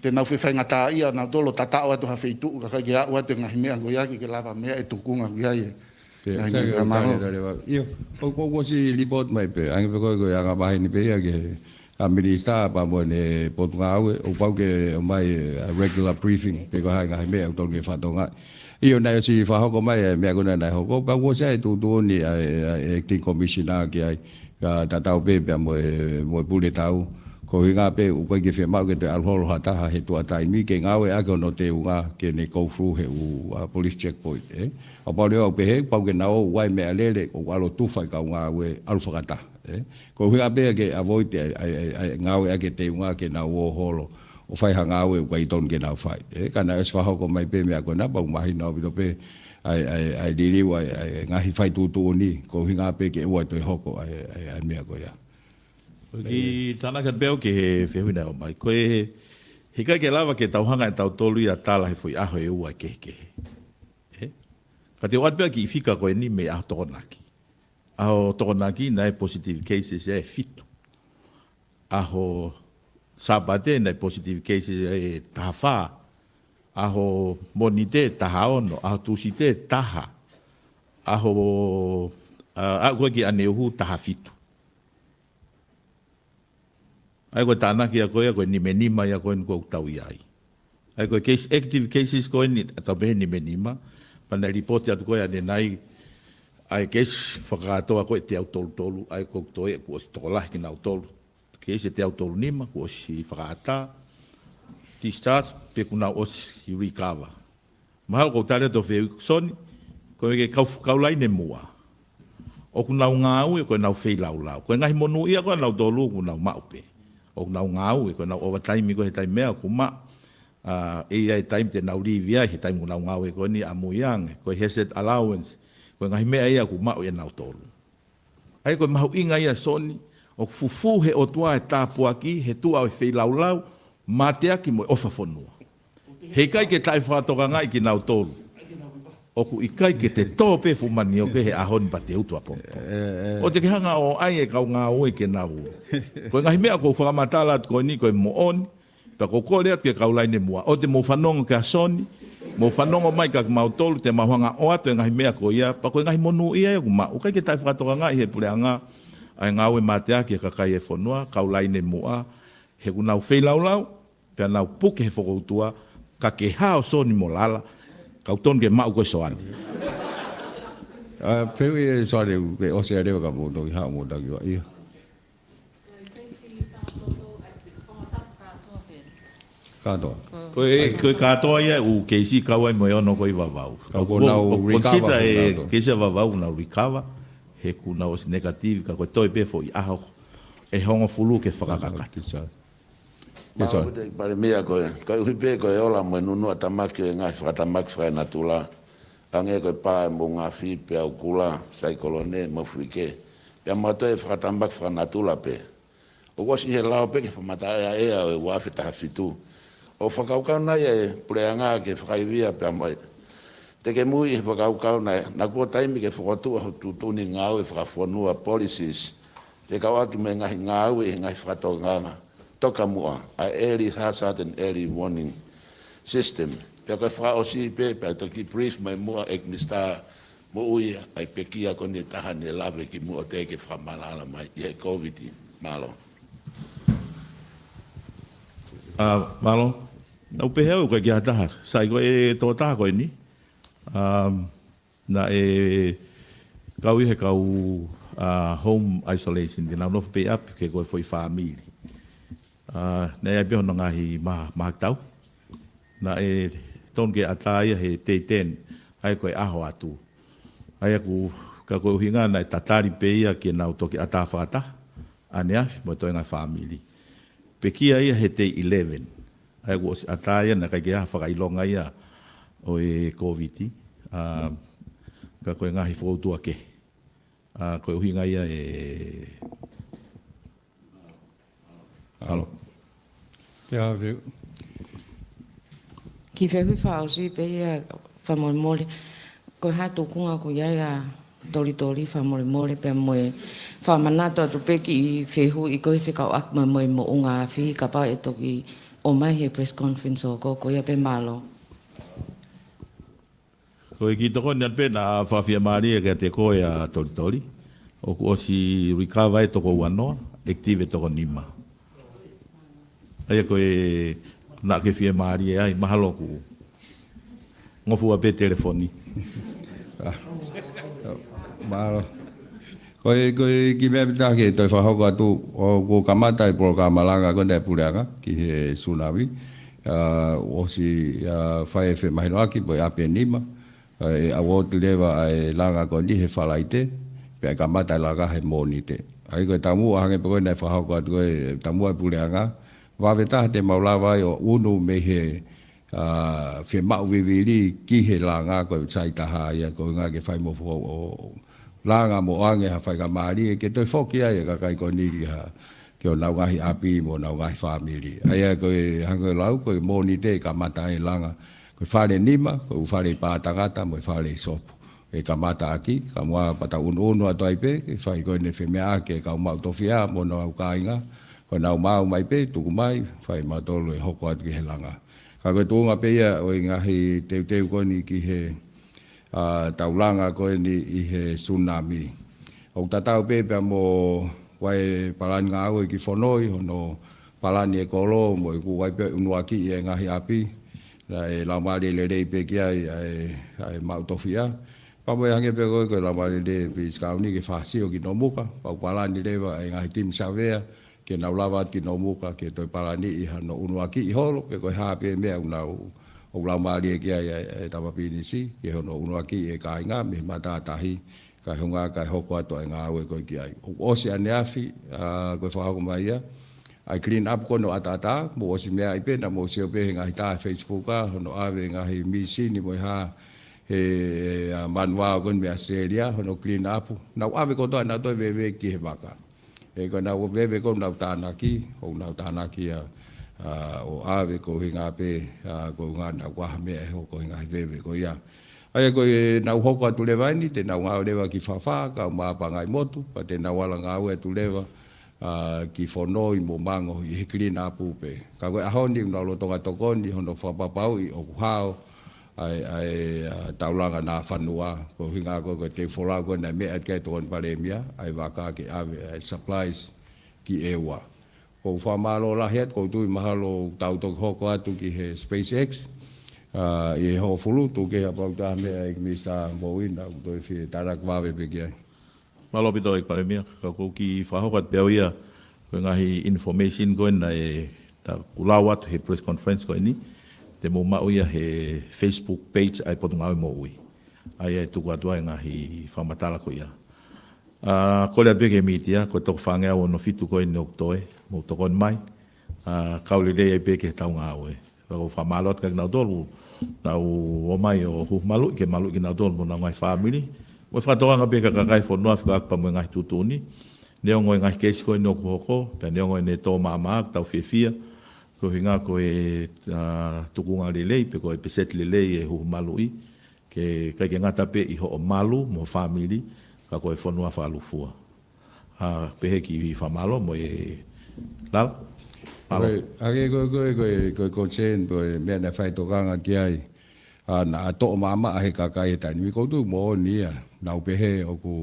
te nau fefaingataʻaʻia nautolu ʻo tataʻo atu ha feituʻu, kae ʻikai ke aʻu atu e ngaahi meʻa ko ia ke, ke lava meʻa e tukunga ko ia e. Pea, ngaahi sai, meʻa ʻo mālō. Tale, tale, ʻio, ʻoku, ʻoku ʻosi report mai pē, ange pē ko e, ko e anga maheni pē ia ke ʻa Minisitā pea mo ʻene potungāue, ʻoku pau ke ʻomai, ʻa, regular briefing, pe ko e hā e ngaahi meʻa ʻoku totonu ke fakatokangaʻi. ʻIo, naʻe ʻosi fakahoko mai e meʻa ko ena naʻe hoko, pea kuo ʻosi ʻi ai e tuʻutuʻuni ʻa e, ʻa e Acting Commissioner ki ai, ka tatau pē pea mo e, mo e pule tau. Ko e ʻuhinga pē, ʻoku ʻikai ke fiemaʻu ke toe ʻalu holo ha taha he tuʻa taimi, ke ngāueʻaki hono teunga, ke ne go through he ʻū, ʻa, police checkpoint, ē. ʻA pau leva ʻoku pehē, pau ke nau ō ʻo ʻai meʻalele, ʻo ʻalu ʻo tufa e kau ngāue, ʻalu fakataha, ē. Ko e ʻuhinga pē ke avoid e, ʻa e, ʻa e, ʻa e ngāueʻaki e teunga ke nau ō holo ʻo fai ha ngāue ʻoku ʻikai totonu ke nau fai. Ē, ka naʻe ʻosi fakahoko mai pē meʻa ko ena, pea ʻoku mahino ʻaupito pē ʻa e, ʻa e, ʻa e liliu ʻa e, ʻa e ngaahi fai tuʻutuʻuni, ko e ʻuhinga pē ke ʻoua ʻe toe hoko ʻa e, ʻa e, ʻa e meʻa ko ia. Ko e kiʻi tānaki atu pē au ki he fehuʻi naʻe ʻomai. Ko e, heʻikai ke lava ke tau hanga ʻe tautolu ia ʻo tala he foʻi ʻaho ʻe ua kehekehe. Ē? Ka te u ʻoatu pē ʻa e kiʻi fika ko eni mei he ʻaho Tokonaki. ʻAho Tokonaki naʻe positive cases ʻe fitu. ʻAho Sāpate naʻe positive cases ʻe taha fā. ʻAho Mōnite taha ono. ʻAho Tūsite taha. ʻAho, ʻa, ʻa, ko e ki ʻaneuhu taha fitu. ʻA ia ko e tānaki ia ko ia, ko e nima nima ia ko eni ʻoku tau ʻi ai. ʻA ia ko e case, active cases ko eni, ʻa tau pehē nima nima, pea naʻe lipoti atu ko ē ʻanenai, ʻa e case fakakātoa ko ē teau tolu tolu, ʻa ia ko e toe, kuo ʻosi tokolahi kinautolu. Case teau tolu nima, kuo ʻosi fakaʻatā, discharge pe kuo nau ʻosi recover. Mahalo ʻoku ou tali atu ʻo fehuʻi Soni, ko e kau, kau laine muʻa. ʻOku nau ngāue, ko ʻenau feilaulau. Ko e ngaahi monū ia ko ē ʻanautolu ʻoku nau maʻu pē. ʻOku nau ngāue, ko ʻenau overtime ko ē he taimi ʻoku maʻu. ʻA, ʻe ʻi ai e taimi te nau leave ai, he taimi ʻoku nau ngāue ko eni ʻamui ange. Ko e hazard allowance, ko e ngaahi meʻa ia ʻoku maʻu ʻe nautolu. ʻA ia ko e mahuʻinga ia Soni, ʻoku fufū he ʻOtua e tāpuaki, he tuʻa ʻo e feilaulau, mateaki mo e ʻofa fonua. He ʻikai ke taʻefakatokangaʻi kinautolu. ʻOku ʻikai ke te tō pē fuʻu manioke he ʻaho ni pea te utu ʻapongipongi. ʻOua te ke hanga ʻo ʻai e kau ngāue ke nau. Ko e ngaahi meʻa ʻoku ou fakamatala atu ko eni ko e moʻoni, pea ʻoku ou kole atu ki he kau laine muʻa. ʻOua te mou fanongo kia Soni, mou fanongo mai kia kimautolu, te mau hanga ʻo ʻoatu e ngaahi meʻa ko ia, pea ko e ngaahi monū ia ʻoku maʻu. ʻIkai ke taʻefakatokangaʻi he puleʻanga, ʻa e ngāue mateaki e kakai e fonua, kau laine muʻa, he ʻoku nau feilaulau, pea nau puke he fokoutua, ka ke hao Soni mo Lala, kau tonu ke maʻu koe Soane. ʻA, fehuʻi ʻe Soane, ke ʻosi ʻa e leva ka mou toki haʻu mou taki ua. ʻIa. Kātoa. Ko e, ko e kātoa ia ʻū keisi kau ai mo e ono ko ē ʻi Vavau. Ka ko ʻenau ʻoku recover consider ko e e kātoa. Keisi ʻa Vavau ʻoku nau recover, he ʻoku nau ʻosi negative, ka ko e toe pē foʻi ʻaho ʻe hongofulu ke fakakakato. Mālō. Mālō ʻaupito Palēmia, ko e, koeʻuhi pē ko e ola mo e nunuʻa tamaki ʻo e ngaahi fakatamaki fakanatula. Hangē ko e pā ʻa e moʻunga afi, peau kula, saikolone, mo e fuike. Pea mo e toe fakatamaki fakanatula pē. ʻOku ʻosi he lao pē ke fakamataʻeaʻea ʻo e ua afe taha fitu. ʻOku fakakaukau nai e puleʻanga ke fakaivia pea mo e. Te ke muimui he fakakaukau nai, naʻa kuo taimi ke fokotuʻu ho tuʻutuʻuni ngāue fakafonua policies. Fekauʻaki mo e ngaahi ngāue he ngaahi fakatokanga. Tokamuʻa, ʻa e early hazard and early warning system. Pea ko e fakaʻosi pē, pea toki brief mai muʻa ʻEiki Minisitā Moʻui ʻa e pekia ko eni ʻe taha naʻe lave ki muʻa ʻo teʻeki fakamaʻalaʻala mai ʻi he Covid. Mālō. ʻA, mālō. Naʻa ku pehē au ʻoku ʻikai ke ʻi ai ha taha. Sai ko e tokotaha ko eni. ʻA, naʻe kau ʻi he kau, ʻa, home isolation. Te nau nofo pē ʻi ʻapi ke ko e foʻi fāmili. ʻA, naʻe ʻi ai pē hono ngaahi ma-, mahaki tau. Naʻe tonu ke ʻatā ia he day ten, ʻa ia ko e ʻaho atu. ʻA ia ʻoku, ka ko e ʻuhinga naʻe tatali pē ia ke nau toki ʻatā fakataha, ʻaneafi mo e toenga fāmili. Pekia ia he day eleven. ʻA ia ʻoku ʻosi ʻatā ia naʻe ʻikai ke ʻi ai ha fakaʻilonga ia ʻo e Covid. ʻA, ka ko e ngaahi fokoutua kehe. ʻA, ko e ʻuhinga ia e Alo. Pea feu. Kiʻi fehuʻi fakaʻosi pē ia fakamolemole. Ko e hā e tūkunga ʻoku ʻi ai ʻa Tolitoli fakamolemole pea mo e fakamanatu atu pē kiʻi fehuʻi ko e fekauʻaki mo e moʻunga afi kapau ʻe toki ʻomai he press conference ʻo ko, ko ia pē mālō. Ko e kiʻi tokoni atu pē naʻa fakafiemālie kiate koe ʻa Tolitoli. ʻOku ʻosi recover e toko uanoa, active e toko nima. ʻA ia ko e naʻa ke fiemālie ai, mahalo ʻoku ngofua pē telefoni. Mālō. Ko e, ko e kiʻi meʻa pē taha ke toe fakahoko atu, ʻoku kamata e polokalama langa ko eni ʻa e puleʻanga ki he tsunami. ʻA, ʻosi, ʻa, fai e femahinoʻaki mo e ʻapi ʻe nima. ʻA, ʻe award leva ʻa e langa ko eni he Falaite, pea kamata e langa he Mōnite. ʻA ia ko e taumuʻa hangē pē ko ē naʻe fakahoko atu ko e taumuʻa e puleʻanga. Vave taha te mau lava ai ʻo ʻunu mei he ʻa, fiemaʻu vivili ki he langa ko e sai taha ia ko e ngaahi ke fai mo fo-, ʻo langa mo ʻoange ha faikamālie ke toe foki ai e kakai ko eni ki ha, ki honau ngaahi ʻapi mo honau ngaahi fāmili. ʻA ia ko e hangē ko e lau, ko e Mōnite kamata e langa. Ko e Fale nima, ko e ʻū fale ʻi pātangata mo e fale ʻi sopu. ʻE kamata ʻaki, kae ʻumaʻā pea tau ʻunuʻunu atu ai pē, ke fai ko eni femeʻaʻaki e kau maʻu tofiʻa mo honau kāinga, ko ʻenau maʻu mai pē, tuku mai, fai mautolu e hoko atu ki he langa. Ka ko e tuʻunga pē ia ʻo e ngaahi teuteu ko eni ki he, ʻa, tau langa ko eni ʻi he tsunami. ʻOku tatau pē pea mo ʻa e palani ngāue ki Fonoi, hono palani e kolo, mo e ʻoku ʻi ai pē ʻunuaki e ngaahi ʻapi, naʻe laumālie lelei pē ki ai ʻa e, ʻa e maʻu tofiʻa. Pea mo e hangē pē ko e, ko e laumālie lelei pē Sikauni ke fāsio ki Nomuka, pea ʻoku palani leva e ngaahi timi savea, ke nau lava atu ki Nomuka ke toe palaniʻi hano ʻunuakiʻi holo, pe ko e hā pē meʻa ʻoku nau, ʻoku laumālie ki ai ʻa e, ʻa e tama pisinisi, ke hono ʻunuakiʻi e kāinga mei he matātahi, kae hangē kae hoko atu ʻa e ngāue ko ē ki ai. ʻOku ʻosi ʻaneafi, ʻa, ko e fakahoko mai ia ʻa e clean up ko eni ʻo ʻataʻatā, mou ʻosi meaʻi pē, naʻa mou sio pē he ngaahi tā Facebook ʻa, hono ʻave ngaahi mīsini mo e hā, he, ʻa, manuao ko eni mei ʻAositelēlia, hono clean up. Nau ʻave kotoa, nau toe veve ki he vaka. He ko ʻenau veve ko ē ʻoku nau tānaki, ʻoku nau tānaki ʻa, ʻa, ʻo ʻave koeʻuhinga pē, ʻa, koeʻuhinga naʻa ʻoku ʻi ai ha meʻa ʻe hoko he ngaahi veve ko ia. ʻA ia ko ʻenau hoko atu leva eni, te nau ngāue leva ki Fafā, kae ʻumaʻā Pangaimotu, pea te nau ala ngāue atu leva, ʻa, ki Fonoi mo Mango ʻi he clean up pē. Ka ko e ʻaho ni ʻoku nau lolotonga tokoni hono fakapapauʻi ʻoku hao ʻa e, ʻa e, ʻa, taulanga naʻa fanua, koeʻuhinga ko ē, ko e teu folau ko ē naʻe meʻa ki ai e Tokoni Palēmia, ʻa e vaka ke ʻave ʻa e supplies ki ʻEua. ʻOku ou fakamālō lahi atu, ʻoku ou tui mahalo tau toki hoko atu ki he SpaceX, ʻa, ʻi he hongofulu, tuku kehe kapau ʻoku ʻi ai ha meʻa ʻEiki Minisitā Moʻui naʻa ʻoku toe fie talaki vave pē ki ai. Mālō ʻaupito ʻEiki Palēmia, ka ʻoku ou kiʻi fakahoko atu pē au ia, ko e ngaahi information ko ē naʻe, naʻa ku lau atu he press conference ko eni, te mou maʻu ia he Facebook page ʻa e Potungāue Moʻui. ʻA ia ʻe tuku atu ai e ngaahi fakamatala ko ia. ʻA, kole atu pē ki he mītia, ko e toko fāngeau ono fitu ko eni ʻoku toe, mou tokoni mai, ʻa, kau lelei ai pē ki heʻetau ngāue. Pea ʻoku ou fakamālō atu kia kinautolu naʻa nau ō mai ʻo huhu maluʻi, ke maluʻi kinautolu mo honau ngaahi fāmili. Mo e fakatokanga pē ki he kakai e fonua fekauʻaki pea mo e ngaahi tuʻutuʻuni. Neongo e ngaahi keisi ko eni ʻoku hoko, pea neongo ʻene tō maʻamaʻa, ʻoku tau fiefia koeʻuhinga ko e, ʻa, tuʻunga lelei, pe ko e peseti lelei e huhu maluʻi, ke ʻikai ke ngata pē ʻi hoʻo malu mo e fāmili, ka ko e fonua fakalūkufua. ʻA, pehē e kiʻi fakamālō mo e lala. Mālō. Ko e, ʻa ia ko e, ko e, ko e, ko e concern, ko e meʻa naʻe fai e tokanga ki ai. ʻA, naʻa toʻo maʻamaʻa he kakai he taimi ni, ʻoku ou tui moʻoni ia. Naʻa ku pehē ʻoku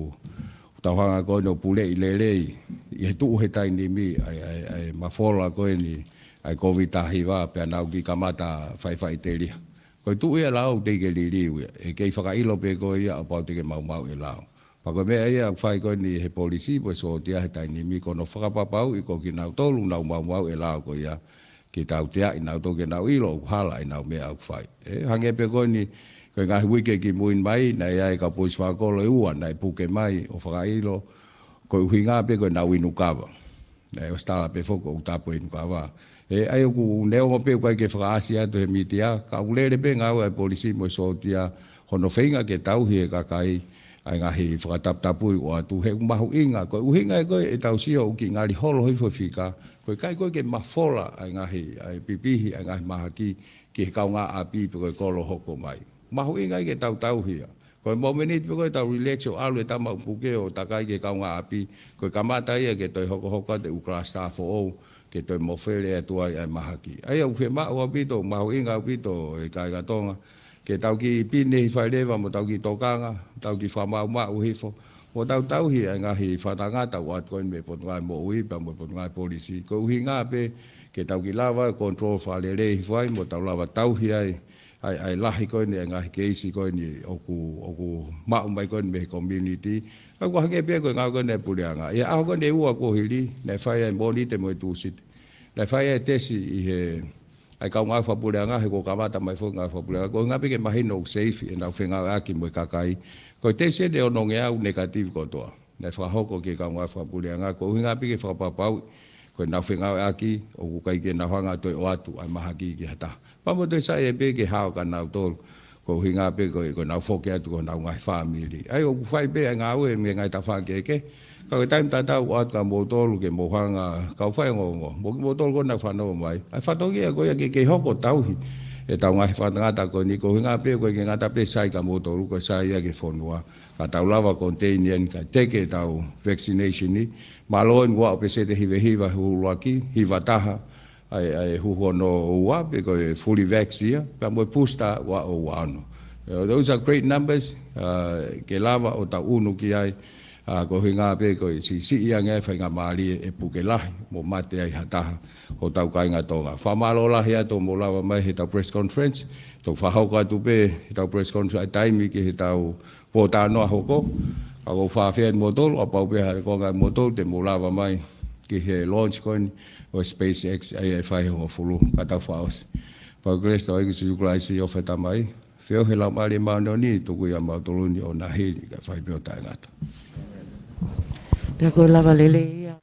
tau hanga ko eni ʻo puleʻi lelei ʻi he tuʻu he taimi ni ʻa e, ʻa e, ʻa e mafola ko eni ʻa e Kōviti taha hiva, pea naʻa ku kiʻi kamata faifaʻiteliha. Ko e tuʻu ia e lao ʻoku teʻeki ke liliu ia. ʻE kei fakaʻilo pē koe ia kapau te ke maumauʻi e lao. Pea ko e meʻa ia ʻoku fai ko eni he polisi mo e sōtia he taimi ni, ko hono fakapapauʻi ko kinautolu ʻoku nau maumauʻi e lao ko ia, ke tauteaʻi kinautolu ke nau ʻilo ʻoku hala ʻenau meʻa ʻoku fai. ʻE, hangē pē ko eni, ko e ngaahi uike kimuʻa mai, naʻe ʻi ai e kau polisi fakakolo ʻe ua naʻe puke mai ʻo fakaʻilo, ko e ʻuhinga pē ko ʻenau inu kava. Naʻe ʻosi tala pē foki ʻoku tapu e inu kava. ʻE, ʻa ia ʻoku neongo pē ʻoku ʻikai ke fakaʻasi atu he mītia, ka ʻoku lele pē e ngāue ʻa e polisi mo e sōtia hono feinga ke tauhi e kakai ʻa e ngaahi fakataputapui ʻoku ʻoatu, he ʻoku mahuʻinga, ko e ʻuhinga ia ko ē ʻetau sio ʻoku kiʻi ngali holo hifo e fika, ko e ʻikai ko ē ke mafola ʻa e ngaahi, ʻa e pipihi, ʻa e ngaahi mahaki ki he kaungāʻapi pe ko e kolo hoko mai. Mahuʻinga ia ke tau tauhi ia. Ko e momeniti pē ko ē ʻetau relax ʻo ʻalu e tama ʻoku puke ʻo takai ki he kaungāʻapi, ko e kamata ia ke toe hokohoko atu e ʻū kalasi tā foʻou, ke toe mofele atu ai ʻa e mahaki. ʻA ia ʻoku fiemaʻu ʻaupito, mahuʻinga ʻaupito e kāinga Tonga, ke tau kiʻi pine hifo ai leva mo tau kiʻi tokanga, tau kiʻi fakamaʻumaʻu hifo, mo tau tauhi ʻa e ngaahi faʻahinga tau ʻoatu ko eni mei he Potungāue Moʻui, pea mo e Potungāue Polisi. Ko e ʻuhinga pē ke tau kiʻi lava ʻo control fakalelei hifo ai, mo tau lava tauhi ai ʻa e, ʻa e lahi ko eni e ngaahi keisi ko eni ʻoku, ʻoku maʻu mai ko eni mei he community. Pea ʻoku hangē pē ko e ngāue ko eni ʻa e puleʻanga. ʻI he ʻaho ko eni ʻe ua kuo hili, naʻe fai ai Mōnite mo e Tūsite, naʻe fai ai e tesi ʻi he, ʻa e kau ngāue fakapuleʻanga he kuo kamata mai foki e ngāue fakapuleʻanga. Ko e ʻuhinga pē ke mahino ʻoku safe ʻenau fengāueʻaki mo e kakai. Ko e tesi ʻe onongeau negative kotoa naʻe fakahoko ki he kau ngāue fakapuleʻanga, ko e ʻuhinga pē ke fakapapauʻi ko ʻenau fengāueʻaki ʻoku ʻikai ke nau hanga ʻo toe ʻoatu ʻa e mahaki ki ha taha. Pea mo toe saiʻia pē ke hao kia kinautolu, ko e ʻuhinga pē ko e, ko ʻenau foki atu ki honau ngaahi fāmili. ʻA ia ʻoku fai pē ʻa e ngāue mei he ngaahi tafaʻaki kehekehe. Ka ko e taimi tatau ʻoatu kia moutolu ke mou hanga ʻo kau fai ongoongo mo kimoutolu ko ena ʻoku fanongo mai. ʻA e fatongia ko ia ke kei hoko ʻo tauhi ʻetau ngaahi faʻahinga tangata ko eni, ko e ʻuhinga pē ʻoku ʻikai ke ngata pē sai kia moutolu, ko e sai ia ki he fonua. Ka tau lava ʻo contain eni kae teke ʻetau vaccination ni. Mālō eni ʻoku ʻi ai e peseti ʻe hivahiva huhu ʻuluaki, hiva taha, ʻa e, ʻa e huhu hono ua, pe ko e fully vax ia, pea mo e booster ʻoku ʻi ai ʻe ua ono. Uh, those are great numbers, uh, ke lava ʻo tau ʻunu ki ai, uh, ko e ʻuhinga pē ko e siʻisiʻi ange ʻa e faingamālie ʻe puke lahi mo mate ai ha taha hotau kāinga Tonga. Fakamālō lahi atu hoʻomou lava mai heʻetau press conference, toki fakahoko atu pē ʻetau press conference ʻa e taimi ki heʻetau pōtalanoa hoko. Ka ʻoku ou fakaafeʻi kimoutolu, kapau pē ʻe hā e konga ʻa moutolu te mou lava mai ki he launch ko eni ʻo e SpaceX, ʻa ia ʻe fai he hongofulu, ka tau fakaʻosi. Pea ko e kelesi ʻa e ʻEiki ko Sīsū Kalaisi, ʻofa ʻa e Tamai, feohi ʻa e Laumālie Māʻoniʻoni, tuku ia mautolu ni ʻo nahili, kae fai pē ʻo taʻengata. Pea ko e lava lelei ia.